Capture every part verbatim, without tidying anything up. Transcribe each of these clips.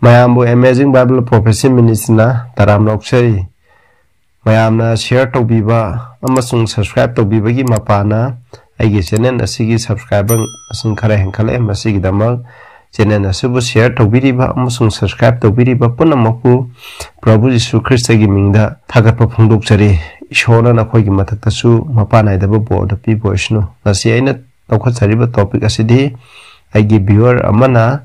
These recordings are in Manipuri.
ꯃꯌꯥꯝꯕꯨ Amazing Bible Prophecy Ministryꯅ ꯇꯔꯥꯝꯅ ꯑꯣꯛꯆꯔꯤ꯫ ꯃꯌꯥꯝꯅ share ꯇꯧꯕꯤꯕ ꯑꯃꯁꯨꯡ subscribe ꯇꯧꯕꯤꯕꯒꯤ ꯃꯄꯥꯟꯅ ꯑꯩꯒꯤ channel ꯑꯁꯤꯒꯤ subscriber ꯃꯁꯤꯡ ꯈꯔ ꯍꯦꯟꯒꯠꯂꯛꯑꯦ꯫ ꯃꯁꯤꯒꯤꯗꯃꯛ channel ꯑꯁꯤꯕꯨ share ꯇꯧꯕꯤꯔꯤꯕ ꯑꯃꯁꯨꯡ subscribe ꯇꯧꯕꯤꯔꯤꯕ ꯄꯨꯝꯅꯃꯛꯄꯨ ꯄ꯭ꯔꯚꯨ ꯖꯤꯁꯨ ꯈ꯭ꯔꯤꯁꯇꯒꯤ ꯃꯤꯡꯗ ꯊꯥꯒꯠꯄ ꯐꯣꯡꯗꯣꯛꯆꯔꯤ꯫ ꯏꯁꯣꯔꯅ ꯅꯈꯣꯏꯒꯤ ꯃꯊꯛꯇꯁꯨ ꯃꯄꯥ ꯅꯥꯏꯗꯕ ꯕꯣꯔꯗ ꯄꯤꯕ ꯑꯣꯏꯁꯅꯨ꯫ ꯉꯁꯤ ꯑꯩꯅ ꯂꯧꯈꯠꯆꯔꯤꯕ topic ꯑꯁꯤꯗꯤ ꯑꯩꯒꯤ viewer ꯑꯃꯅ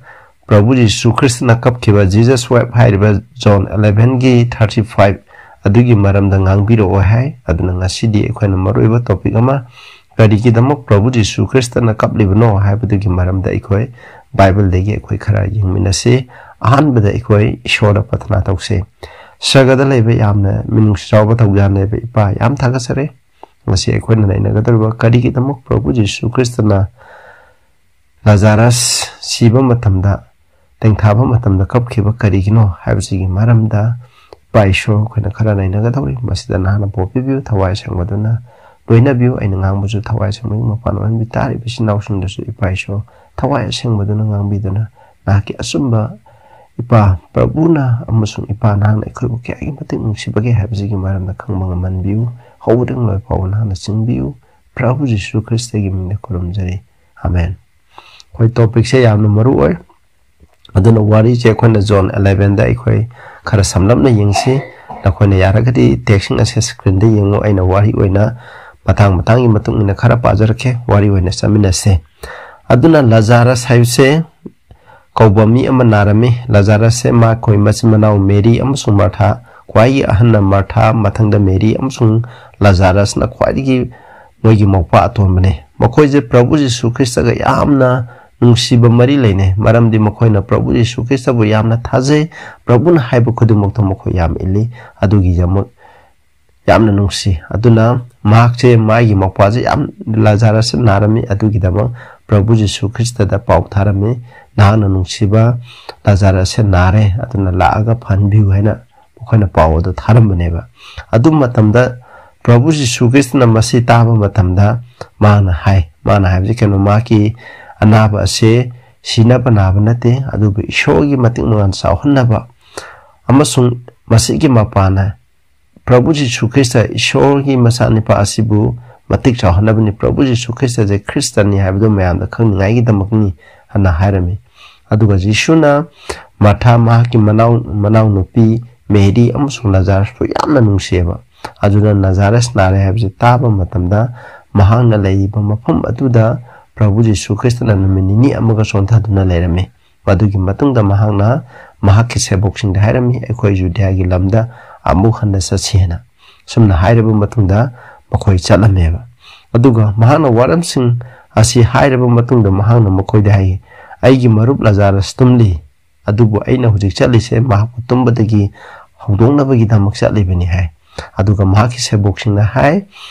ꯄ꯭ꯔꯚꯨ ꯖꯤꯁꯨ ꯈ꯭ꯔꯤꯁꯇꯅ ꯀꯞꯈꯤꯕ Jesus Wept ꯍꯥꯏꯔꯤꯕ John elevenꯒꯤ thirty five ꯑꯗꯨꯒꯤ ꯃꯔꯝꯗ ꯉꯥꯡꯕꯤꯔꯛꯑꯣ ꯍꯥꯏ꯫ ꯑꯗꯨꯅ ꯉꯁꯤꯗꯤ ꯑꯩꯈꯣꯏꯅ ꯃꯔꯨꯑꯣꯏꯕ topic ꯑꯃ, ꯀꯔꯤꯒꯤꯗꯃꯛ ꯄ꯭ꯔꯚꯨ ꯖꯤꯁꯨ ꯈ꯭ꯔꯤꯁꯇꯅ ꯀꯞꯂꯤꯕꯅꯣ ꯍꯥꯏꯕꯗꯨꯒꯤ ꯃꯔꯝꯗ ꯑꯩꯈꯣꯏ Bibleꯗꯒꯤ ꯑꯩꯈꯣꯏ ꯈꯔ ꯌꯦꯡꯃꯤꯟꯅꯁꯤ꯫ ꯑꯍꯥꯟꯕꯗ ꯑꯩꯈꯣꯏ ꯏꯁꯣꯔꯗ ꯄ꯭ꯔꯊꯅꯥ ꯇꯧꯁꯤ꯫ ꯁꯔꯒꯗ ꯂꯩꯕ ꯌꯥꯝꯅ ꯃꯤꯅꯨꯡꯁꯤ ꯆꯥꯎꯕ ꯊꯧꯖꯥꯜ ꯂꯩꯕ ꯏꯄꯥ, ꯌꯥꯝ ꯊꯥꯒꯠꯆꯔꯤ꯫ ꯉꯁꯤ ꯑꯩꯈꯣꯏꯅ ꯅꯩꯅꯒꯗꯧꯔꯤꯕ ꯀꯔꯤꯒꯤꯗꯃꯛ ꯄ꯭ꯔꯚꯨ ꯖꯤꯁꯨ ꯈ꯭ꯔꯤꯁꯇꯅ ꯂꯥꯖꯥꯔꯁ ꯁꯤꯕ ꯃꯇꯝꯗ, ꯇꯦꯡꯊꯥꯕ ꯃꯇꯝꯗ ꯀꯞꯈꯤꯕ ꯀꯔꯤꯒꯤꯅꯣ ꯍꯥꯏꯕꯁꯤꯒꯤ ꯃꯔꯝꯗ ꯏꯄꯥ ꯏꯁꯣꯔ ꯑꯩꯈꯣꯏꯅ ꯈꯔ ꯅꯩꯅꯒꯗꯧꯔꯤ꯫ ꯃꯁꯤꯗ ꯅꯍꯥꯛꯅ ꯄꯣꯛꯄꯤꯕꯤꯌꯨ, ꯊꯋꯥꯏ ꯑꯁꯦꯡꯕꯗꯨꯅ ꯂꯣꯏꯅꯕꯤꯌꯨ꯫ ꯑꯩꯅ ꯉꯥꯡꯕꯁꯨ ꯊꯋꯥꯏ ꯑꯁꯦꯡꯕꯒꯤ ꯃꯄꯥꯟ ꯑꯣꯏꯍꯟꯕꯤ꯫ ꯇꯥꯔꯤꯕ ꯏꯆꯤꯟ ꯏꯅꯥꯎꯁꯤꯡꯗꯁꯨ ꯏꯄꯥ ꯏꯁꯣꯔ ꯊꯋꯥꯏ ꯑꯁꯦꯡꯕꯗꯨꯅ ꯉꯥꯡꯕꯤꯗꯨꯅ ꯅꯍꯥꯛꯀꯤ ꯑꯆꯨꯝꯕ ꯏꯄꯥ ꯄ꯭ꯔꯚꯨꯅ ꯑꯃꯁꯨꯡ ꯏꯄꯥ ꯅꯍꯥꯛꯅ ꯑꯩꯈꯣꯏꯕꯨ ꯀꯌꯥꯒꯤ ꯃꯇꯤꯛ ꯅꯨꯡꯁꯤꯕꯒꯦ ꯍꯥꯏꯕꯁꯤꯒꯤ ꯃꯔꯝꯗ ꯈꯪꯕ ꯉꯝꯍꯟꯕꯤꯌꯨ꯫ ꯍꯧꯕꯗꯒꯤ ꯂꯣꯏ ꯐꯥꯎꯕ ꯅꯍꯥꯛꯅ ꯆꯤꯡꯕꯤꯌꯨ꯫ ꯄ꯭ꯔꯚꯨ ꯖꯤꯁꯨ ꯈ꯭ꯔꯤꯁꯇꯒꯤ ꯃꯤꯡꯗ ꯈꯨꯔꯨꯝꯖꯔꯤ, ꯑꯃꯦꯟ꯫ ꯑꯩꯈꯣꯏ topicꯁꯦ ꯌꯥꯝꯅ ꯃꯔꯨ ꯑꯣꯏ꯫ ꯑꯗꯨꯅ ꯋꯥꯔꯤꯁꯦ ꯑꯩꯈꯣꯏꯅ John elevenꯗ ꯑꯩꯈꯣꯏ ꯈꯔ ꯁꯝꯂꯞꯅ ꯌꯦꯡꯁꯤ꯫ ꯅꯈꯣꯏꯅ ꯌꯥꯔꯒꯗꯤ textꯁꯤꯡ ꯑꯁꯦ screenꯗ ꯌꯦꯡꯉꯨ꯫ ꯑꯩꯅ ꯋꯥꯔꯤ ꯑꯣꯏꯅ ꯃꯇꯥꯡ ꯃꯇꯥꯡꯒꯤ ꯃꯇꯨꯡ ꯏꯟꯅ ꯈꯔ ꯄꯥꯖꯔꯛꯀꯦ꯫ ꯋꯥꯔꯤ ꯑꯣꯏꯅ ꯆꯠꯃꯤꯟꯅꯁꯦ꯫ ꯑꯗꯨꯅ ꯂꯥꯖꯥꯔꯁ ꯍꯥꯏꯕꯁꯦ ꯀꯧꯕ ꯃꯤ ꯑꯃ ꯅꯥꯔꯝꯃꯤ꯫ ꯂꯥꯖꯥꯔꯁꯁꯦ ꯃꯈꯣꯏ ꯃꯆꯤꯟ ꯃꯅꯥꯎ ꯃꯦꯔꯤ ꯑꯃꯁꯨꯡ ꯃꯥꯔꯊꯥ, ꯈ꯭ꯋꯥꯏꯒꯤ ꯑꯍꯟꯅ ꯃꯥꯔꯊꯥ, ꯃꯊꯪꯗ ꯃꯦꯔꯤ ꯑꯃꯁꯨꯡ ꯂꯥꯖꯥꯔꯁꯅ ꯈ꯭ꯋꯥꯏꯗꯒꯤ ꯃꯣꯏꯒꯤ ꯃꯧꯄꯥ ꯑꯇꯣꯟꯕꯅꯤ꯫ ꯃꯈꯣꯏꯁꯦ ꯄ꯭ꯔꯚꯨ ꯖꯤꯁꯨ ꯈ꯭ꯔꯤꯁꯇꯒ ꯌꯥꯝꯅ ꯅꯨꯡꯁꯤꯕ ꯃꯔꯤ ꯂꯩꯅꯩ, ꯃꯔꯝꯗꯤ ꯃꯈꯣꯏꯅ ꯄ꯭ꯔꯚꯨ ꯖꯤꯁꯨ ꯈ꯭ꯔꯤꯁꯇꯕꯨ ꯌꯥꯝꯅ ꯊꯥꯖꯩ꯫ ꯄ꯭ꯔꯚꯨꯅ ꯍꯥꯏꯕ ꯈꯨꯗꯤꯡꯃꯛꯇ ꯃꯈꯣꯏ ꯌꯥꯝ ꯏꯜꯂꯤ꯫ ꯑꯗꯨꯒꯤꯗꯃꯛ ꯌꯥꯝꯅ ꯅꯨꯡꯁꯤ꯫ ꯑꯗꯨꯅ ꯃꯍꯥꯛꯁꯦ, ꯃꯥꯒꯤ ꯃꯧꯄ꯭ꯋꯥꯁꯦ ꯌꯥꯝ, ꯂꯥꯖꯥꯔꯁꯁꯦ ꯅꯥꯔꯝꯃꯤ꯫ ꯑꯗꯨꯒꯤꯗꯃꯛ ꯄ꯭ꯔꯚꯨ ꯖꯤꯁꯨ ꯈ꯭ꯔꯤꯁꯇꯗ ꯄꯥꯎ ꯊꯥꯔꯝꯃꯤ, "ꯅꯍꯥꯛꯅ ꯅꯨꯡꯁꯤꯕ ꯂꯥꯖꯥꯔꯁꯁꯦ ꯅꯥꯔꯦ, ꯑꯗꯨꯅ ꯂꯥꯛꯑꯒ ꯐꯍꯟꯕꯤꯌꯨ" ꯍꯥꯏꯅ ꯃꯈꯣꯏꯅ ꯄꯥꯎ ꯑꯗꯨ ꯊꯥꯔꯝꯕꯅꯦꯕ꯫ ꯑꯗꯨ ꯃꯇꯝꯗ ꯄ꯭ꯔꯚꯨ ꯖꯤꯁꯨ ꯈ꯭ꯔꯤꯁꯇꯅ ꯃꯁꯤ ꯇꯥꯕ ꯃꯇꯝꯗ ꯃꯥꯅ ꯍꯥꯏ, ꯃꯥꯅ ꯍꯥꯏꯕꯁꯤ ꯀꯩꯅꯣ, ꯃꯥꯒꯤ ꯑꯅꯥꯕ ꯑꯁꯦ ꯁꯤꯅꯕ ꯅꯥꯕ ꯅꯠꯇꯦ, ꯑꯗꯨꯕꯨ ꯏꯁꯣꯔꯒꯤ ꯃꯇꯤꯛ ꯃꯉꯥꯜ ꯆꯥꯎꯍꯟꯅꯕ ꯑꯃꯁꯨꯡ ꯃꯁꯤꯒꯤ ꯃꯄꯥꯟꯅ ꯄ꯭ꯔꯚꯨ ꯖꯤꯁꯨ ꯈ꯭ꯔꯤꯁꯇ ꯏꯁꯣꯔꯒꯤ ꯃꯆꯥꯅꯨꯄꯥ ꯑꯁꯤꯕꯨ ꯃꯇꯤꯛ ꯆꯥꯎꯍꯟꯅꯕꯅꯤ꯫ ꯄ꯭ꯔꯚꯨ ꯖꯤꯁꯨ ꯈ꯭ꯔꯤꯁꯇꯁꯦ ꯈ꯭ꯔꯤꯁꯇꯅꯤ ꯍꯥꯏꯕꯗꯨ ꯃꯌꯥꯝꯗ ꯈꯪꯅꯤꯡꯉꯥꯏꯒꯤꯗꯃꯛꯅꯤ ꯍꯥꯏꯅ ꯍꯥꯏꯔꯝꯃꯤ꯫ ꯑꯗꯨꯒ ꯖꯤꯁꯨꯅ ꯃꯥꯔꯊꯥ ꯃꯍꯥꯛꯀꯤ ꯃꯅꯥꯎ-, ꯃꯅꯥꯎꯅꯨꯄꯤ ꯃꯦꯔꯤ ꯑꯃꯁꯨꯡ ꯂꯥꯖꯥꯔꯁꯄꯨ ꯌꯥꯝꯅ ꯅꯨꯡꯁꯤꯌꯦꯕ꯫ ꯑꯗꯨꯅ ꯂꯥꯖꯥꯔꯁ ꯅꯥꯔꯦ ꯍꯥꯏꯕꯁꯤ ꯇꯥꯕ ꯃꯇꯝꯗ ꯃꯍꯥꯛꯅ ꯂꯩꯔꯤꯕ ꯃꯐꯝ ꯑꯗꯨꯗ ꯄ꯭ꯔꯚꯨ ꯖꯤꯁꯨ ꯈ꯭ꯔꯤꯁꯇꯅ ꯅꯨꯃꯤꯠ ꯅꯤꯅꯤ ꯑꯃꯒ ꯆꯣꯟꯊꯗꯨꯅ ꯂꯩꯔꯝꯃꯤ꯫ ꯃꯗꯨꯒꯤ ꯃꯇꯨꯡꯗ ꯃꯍꯥꯛꯅ ꯃꯍꯥꯛꯀꯤ ꯁꯦꯕꯣꯛꯁꯤꯡꯗ ꯍꯥꯏꯔꯝꯃꯤ, "ꯑꯩꯈꯣꯏ ꯖꯨꯗꯤꯌꯥꯒꯤ ꯂꯝꯗ ꯑꯃꯨꯛ ꯍꯟꯅ ꯆꯠꯁꯤ" ꯍꯥꯏꯅ꯫ ꯁꯨꯝꯅ ꯍꯥꯏꯔꯕ ꯃꯇꯨꯡꯗ ꯃꯈꯣꯏ ꯆꯠꯂꯝꯃꯦꯕ꯫ ꯑꯗꯨꯒ ꯃꯍꯥꯛꯅ ꯋꯥꯔꯝꯁꯤꯡ ꯑꯁꯤ ꯍꯥꯏꯔꯕ ꯃꯇꯨꯡꯗ ꯃꯍꯥꯛꯅ ꯃꯈꯣꯏꯗ ꯍꯥꯏ, "ꯑꯩꯒꯤ ꯃꯔꯨꯞ ꯂꯥꯖꯥꯔꯁ ꯇꯨꯝꯂꯤ, ꯑꯗꯨꯕꯨ ꯑꯩꯅ ꯍꯧꯖꯤꯛ ꯆꯠꯂꯤꯁꯦ ꯃꯍꯥꯛꯄꯨ ꯇꯨꯝꯕꯗꯒꯤ ꯍꯧꯗꯣꯛꯅꯕꯒꯤꯗꯃꯛ ꯆꯠꯂꯤꯕꯅꯤ" ꯍꯥꯏ꯫ ꯑꯗꯨꯒ ꯃꯍꯥꯛꯀꯤ ꯁꯦꯕꯣꯛꯁꯤꯡꯅ ꯍꯥꯏ,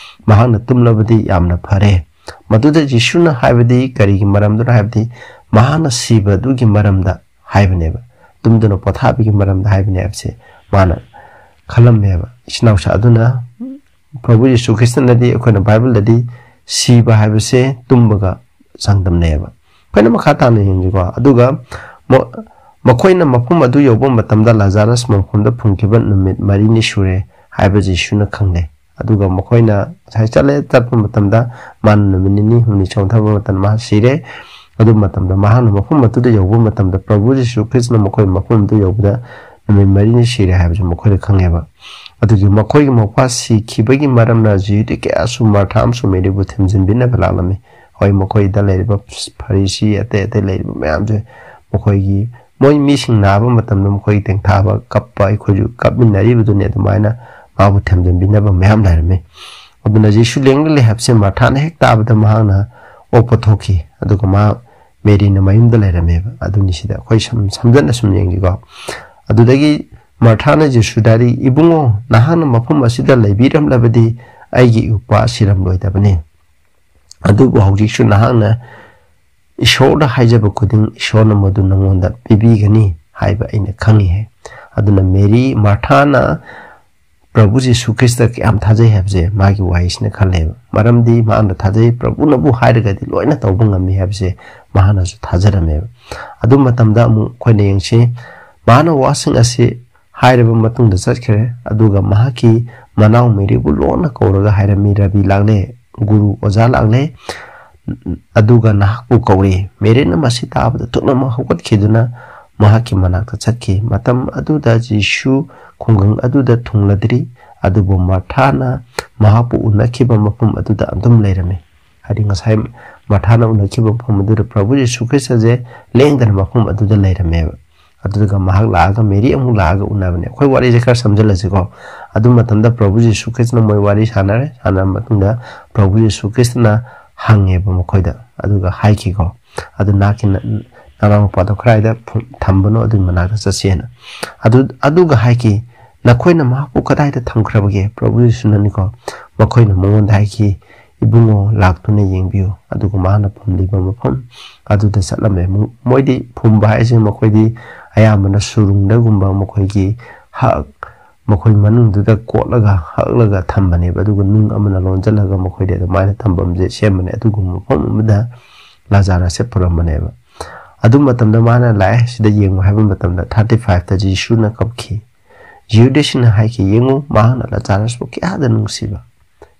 "ꯃꯍꯥꯛꯅ ꯇꯨꯝꯂꯕꯗꯤ ꯌꯥꯝꯅ ꯐꯔꯦ"꯫ ꯃꯗꯨꯗ ꯖꯤꯁꯨꯅ ꯍꯥꯏꯕꯗꯤ ꯀꯔꯤꯒꯤ ꯃꯔꯝꯗꯅꯣ ꯍꯥꯏꯕꯗꯤ ꯃꯍꯥꯛꯅ ꯁꯤꯕ ꯑꯗꯨꯒꯤ ꯃꯔꯝꯗ ꯍꯥꯏꯕꯅꯦꯕ, ꯇꯨꯝꯗꯨꯅ ꯄꯣꯊꯥꯕꯒꯤ ꯃꯔꯝꯗ ꯍꯥꯏꯕꯅꯦ ꯍꯥꯏꯕꯁꯦ ꯃꯥꯅ ꯈꯜꯂꯝꯃꯦꯕ꯫ ꯏꯆꯤꯟ ꯏꯅꯥꯎꯁꯥ ꯑꯗꯨꯅ ꯄ꯭ꯔꯚꯨ ꯌꯤꯁꯨ ꯈ꯭ꯔꯤꯁꯇꯅꯗꯤ ꯑꯩꯈꯣꯏꯅ ꯕꯥꯏꯕꯜꯗꯗꯤ ꯁꯤꯕ ꯍꯥꯏꯕꯁꯦ ꯇꯨꯝꯕꯒ ꯆꯥꯡꯗꯝꯅꯩꯌꯦꯕ꯫ ꯑꯩꯈꯣꯏꯅ ꯃꯈꯥ ꯇꯥꯅ ꯌꯦꯡꯁꯤꯀꯣ꯫ ꯑꯗꯨꯒ ꯃ-, ꯃꯈꯣꯏꯅ ꯃꯐꯝ ꯑꯗꯨ ꯌꯧꯕ ꯃꯇꯝꯗ ꯂꯥꯖꯥꯔꯁ ꯃꯐꯝꯗ ꯐꯨꯝꯈꯤꯕ ꯅꯨꯃꯤꯠ ꯃꯔꯤꯅꯤ ꯁꯨꯔꯦ ꯍꯥꯏꯕ ꯖꯤꯁꯨꯅ ꯈꯪꯂꯦ꯫ ꯑꯗꯨꯒ ꯃꯈꯣꯏꯅ ꯉꯁꯥꯏ ꯆꯠꯂꯦ, ꯆꯠꯄ ꯃꯇꯝꯗ ꯃꯥꯅ ꯅꯨꯃꯤꯠ ꯅꯤꯅꯤ ꯍꯨꯝꯅꯤ ꯆꯣꯟꯊꯕ ꯃꯇꯝꯗ ꯃꯥ ꯁꯤꯔꯦ꯫ ꯑꯗꯨ ꯃꯇꯝꯗ ꯃꯍꯥꯛꯅ ꯃꯐꯝ ꯑꯗꯨꯗ ꯌꯧꯕ ꯃꯇꯝꯗ ꯄ꯭ꯔꯚꯨ ꯖꯤꯁꯨ ꯈ꯭ꯔꯤꯁꯇꯅ ꯃꯈꯣꯏ ꯃꯐꯝ ꯑꯗꯨ ꯌꯧꯕꯗ ꯅꯨꯃꯤꯠ ꯃꯔꯤꯅꯤ ꯁꯤꯔꯦ ꯍꯥꯏꯕꯁꯤ ꯃꯈꯣꯏꯅ ꯈꯪꯉꯦꯕ꯫ ꯑꯗꯨꯒꯤ ꯃꯈꯣꯏꯒꯤ ꯃꯄꯥ ꯁꯤꯈꯤꯕꯒꯤ ꯃꯔꯝꯅ ꯖꯤꯍꯨꯗꯤ ꯀꯌꯥꯁꯨ ꯃꯥꯔꯊꯥ ꯑꯃꯁꯨꯡ ꯃꯦꯔꯤꯕꯨ ꯊꯦꯝꯖꯤꯟꯕꯤꯅꯕ ꯂꯥꯛꯂꯝꯃꯤ꯫ ꯍꯣꯏ, ꯃꯈꯣꯏꯗ ꯂꯩꯔꯤꯕ ꯐꯔꯤꯁꯤ ꯑꯇꯩ ꯑꯇꯩ ꯂꯩꯔꯤꯕ ꯃꯌꯥꯝꯁꯦ ꯃꯈꯣꯏꯒꯤ, ꯃꯣꯏ ꯃꯤꯁꯤꯡ ꯅꯥꯕ ꯃꯇꯝꯗ ꯃꯈꯣꯏ ꯇꯦꯡꯊꯥꯕ, ꯀꯞꯄ, ꯑꯩꯈꯣꯏꯁꯨ ꯀꯞꯃꯤꯟꯅꯔꯤꯕꯗꯨꯅꯤ, ꯑꯗꯨꯃꯥꯏꯅ ꯃꯥꯕꯨ ꯊꯦꯝꯖꯤꯟꯕꯤꯅꯕ ꯃꯌꯥꯝ ꯂꯩꯔꯝꯃꯤ꯫ ꯑꯗꯨꯅ ꯖꯤꯁꯨ ꯂꯦꯡꯂꯛꯂꯦ ꯍꯥꯏꯕꯁꯦ ꯃꯥꯔꯊꯥꯅ ꯍꯦꯛ ꯇꯥꯕꯗ ꯃꯍꯥꯛꯅ ꯑꯣꯛꯄ ꯊꯣꯛꯈꯤ꯫ ꯑꯗꯨꯒ ꯃꯍꯥꯛ ꯃꯦꯔꯤꯅ ꯃꯌꯨꯝꯗ ꯂꯩꯔꯝꯃꯦꯕ꯫ ꯑꯗꯨꯅꯤ ꯁꯤꯗ ꯑꯩꯈꯣꯏ ꯁꯝ-, ꯁꯝꯖꯟꯅ ꯁꯨꯝ ꯌꯦꯡꯒꯦꯀꯣ꯫ ꯑꯗꯨꯗꯒꯤ ꯃꯥꯔꯊꯥꯅ ꯖꯤꯁꯨꯗ ꯍꯥꯏꯔꯤ, "ꯏꯕꯨꯡꯉꯣ, ꯅꯍꯥꯛꯅ ꯃꯐꯝ ꯑꯁꯤꯗ ꯂꯩꯕꯤꯔꯝꯂꯕꯗꯤ ꯑꯩꯒꯤ ꯏꯎꯄꯥ ꯁꯤꯔꯝꯂꯣꯏꯗꯕꯅꯤ꯫ ꯑꯗꯨꯕꯨ ꯍꯧꯖꯤꯛꯁꯨ ꯅꯍꯥꯛꯅ ꯏꯁꯣꯔꯗ ꯍꯥꯏꯖꯕ ꯈꯨꯗꯤꯡ ꯏꯁꯣꯔꯅ ꯃꯗꯨ ꯅꯉꯣꯟꯗ ꯄꯤꯕꯤꯒꯅꯤ ꯍꯥꯏꯕ ꯑꯩꯅ ꯈꯪꯉꯤ" ꯍꯥꯏ꯫ ꯑꯗꯨꯅ ꯃꯦꯔꯤ, ꯃꯥꯔꯊꯥꯅ ꯄ꯭ꯔꯚꯨ ꯖꯤꯁꯨ ꯈ꯭ꯔꯤꯁꯇ ꯀꯌꯥꯝ ꯊꯥꯖꯩ ꯍꯥꯏꯕꯁꯦ ꯃꯥꯒꯤ ꯋꯥꯍꯩꯁꯤꯅ ꯈꯜꯂꯦꯕ꯫ ꯃꯔꯝꯗꯤ ꯃꯥꯅ ꯊꯥꯖꯩ, ꯄ꯭ꯔꯚꯨꯅꯕꯨ ꯍꯥꯏꯔꯒꯗꯤ ꯂꯣꯏꯅ ꯇꯧꯕ ꯉꯝꯃꯤ ꯍꯥꯏꯕꯁꯦ ꯃꯍꯥꯛꯅꯁꯨ ꯊꯥꯖꯔꯝꯃꯦꯕ꯫ ꯑꯗꯨ ꯃꯇꯝꯗ ꯑꯃꯨꯛ ꯑꯩꯈꯣꯏꯅ ꯌꯦꯡꯁꯤ, ꯃꯥꯅ ꯋꯥꯁꯤꯡ ꯑꯁꯤ ꯍꯥꯏꯔꯕ ꯃꯇꯨꯡꯗ ꯆꯠꯈ꯭ꯔꯦ꯫ ꯑꯗꯨꯒ ꯃꯍꯥꯛꯀꯤ ꯃꯅꯥꯎ ꯃꯦꯔꯤꯕꯨ ꯂꯣꯟꯅ ꯀꯧꯔꯒ ꯍꯥꯏꯔꯝꯃꯤ, "ꯔꯕꯤ ꯂꯥꯛꯂꯦ, ꯒꯨꯔꯨ ꯑꯣꯖꯥ ꯂꯥꯛꯂꯦ, ꯑꯗꯨꯒ ꯅꯍꯥꯛꯄꯨ ꯀꯧꯔꯤ꯫" ꯃꯦꯔꯤꯅ ꯃꯁꯤ ꯇꯥꯕꯗ ꯊꯨꯅꯃꯛ ꯍꯧꯒꯠꯈꯤꯗꯨꯅ ꯃꯍꯥꯛꯀꯤ ꯃꯅꯥꯛꯇ ꯆꯠꯈꯤ꯫ ꯃꯇꯝ ꯑꯗꯨꯗ ꯖꯤꯁꯨ ꯈꯨꯡꯒꯪ ꯑꯗꯨꯗ ꯊꯨꯡꯂꯗ꯭ꯔꯤ, ꯑꯗꯨꯕꯨ ꯃꯥꯔꯊꯥꯅ ꯃꯍꯥꯛꯄꯨ ꯎꯅꯈꯤꯕ ꯃꯐꯝ ꯑꯗꯨꯗ ꯑꯗꯨꯝ ꯂꯩꯔꯝꯃꯤ꯫ ꯍꯥꯏꯗꯤ ꯉꯁꯥꯏ ꯃꯥꯔꯊꯥꯅ ꯎꯅꯈꯤꯕ ꯃꯐꯝ ꯑꯗꯨꯗ ꯄ꯭ꯔꯚꯨ ꯖꯤꯁꯨ ꯈ꯭ꯔꯤꯁꯇꯁꯦ ꯂꯦꯡꯗꯅ ꯃꯐꯝ ꯑꯗꯨꯗ ꯂꯩꯔꯝꯃꯦꯕ꯫ ꯑꯗꯨꯒ ꯃꯍꯥꯛ ꯂꯥꯛꯑꯒ ꯃꯦꯔꯤ ꯑꯃꯨꯛ ꯂꯥꯛꯑꯒ ꯎꯅꯕꯅꯦ꯫ ꯑꯩꯈꯣꯏ ꯋꯥꯔꯤꯁꯦ ꯈꯔ ꯁꯝꯖꯜꯂꯁꯤꯀꯣ꯫ ꯑꯗꯨ ꯃꯇꯝꯗ ꯄ꯭ꯔꯚꯨ ꯖꯤꯁꯨ ꯈ꯭ꯔꯤꯁꯇꯅ ꯃꯣꯏ ꯋꯥꯔꯤ ꯁꯥꯟꯅꯔꯦ꯫ ꯁꯥꯟꯅꯔꯕ ꯃꯇꯨꯡꯗ ꯄ꯭ꯔꯚꯨ ꯖꯤꯁꯨ ꯈ꯭ꯔꯤꯁꯇꯅ ꯍꯪꯉꯦꯕ ꯃꯈꯣꯏꯗ, ꯑꯗꯨꯒ ꯍꯥꯏꯈꯤꯀꯣ, "ꯑꯗꯨ ꯅꯍꯥꯛꯀꯤ ꯅ-, ꯅꯅꯥꯎꯅꯨꯄꯥꯗꯣ ꯀꯗꯥꯏꯗ ꯐꯨ-, ꯊꯝꯕꯅꯣ, ꯑꯗꯨꯒꯤ ꯃꯅꯥꯛꯇ ꯆꯠꯁꯦꯅ꯫" ꯑꯗꯨ, ꯑꯗꯨꯒ ꯍꯥꯏꯈꯤ, "ꯅꯈꯣꯏꯅ ꯃꯍꯥꯛꯄꯨ ꯀꯗꯥꯏꯗ ꯊꯝꯈ꯭ꯔꯕꯒꯦ?" ꯄ꯭ꯔꯚꯨ ꯖꯤꯁꯨꯅꯅꯤꯀꯣ, ꯃꯈꯣꯏꯅ ꯃꯉꯣꯟꯗ ꯍꯥꯏꯈꯤ, "ꯏꯕꯨꯡꯉꯣ, ꯂꯥꯛꯇꯨꯅ ꯌꯦꯡꯕꯤꯌꯨ꯫" ꯑꯗꯨꯒ ꯃꯥꯅ ꯐꯨꯝꯂꯤꯕ ꯃꯐꯝ ꯑꯗꯨꯗ ꯆꯠꯂꯝꯃꯦ꯫ ꯃ-, ꯃꯣꯏꯗꯤ ꯐꯨꯝꯕ ꯍꯥꯏꯁꯦ ꯃꯈꯣꯏꯗꯤ ꯑꯌꯥꯝꯕꯅ ꯁꯨꯔꯨꯡꯗꯒꯨꯝꯕ ꯃꯈꯣꯏꯒꯤ ꯍꯛ-, ꯃꯈꯣꯏ ꯃꯅꯨꯡꯗꯨꯗ ꯀꯣꯠꯂꯒ ꯍꯛꯂꯒ ꯊꯝꯕꯅꯦꯕ꯫ ꯑꯗꯨꯒ ꯅꯨꯡ ꯑꯃꯅ ꯂꯣꯟꯁꯤꯜꯂꯒ ꯃꯈꯣꯏꯗꯤ ꯑꯗꯨꯃꯥꯏꯅ ꯊꯝꯐꯝꯁꯦ ꯁꯦꯝꯕꯅꯦ꯫ ꯑꯗꯨꯒꯨꯝꯕ ꯃꯐꯝ ꯑꯃꯗ ꯂꯥꯖꯥꯔꯁꯁꯦ ꯄꯨꯔꯝꯕꯅꯦꯕ꯫ ꯑꯗꯨ ꯃꯇꯝꯗ ꯃꯥꯅ ꯂꯥꯛꯑꯦ, ꯁꯤꯗ ꯌꯦꯡꯉꯨ ꯍꯥꯏꯕ ꯃꯇꯝꯗ ꯊꯥꯔꯇꯤ ꯐꯥꯏꯚꯇ ꯖꯤꯁꯨꯅ ꯀꯞꯈꯤ꯫ ꯖꯤꯍꯨꯗꯤꯁꯤꯡꯅ ꯍꯥꯏꯈꯤ, "ꯌꯦꯡꯉꯨ, ꯃꯍꯥꯛꯅ ꯂꯥꯖꯥꯔꯁꯄꯨ ꯀꯌꯥꯗ ꯅꯨꯡꯁꯤꯕ!"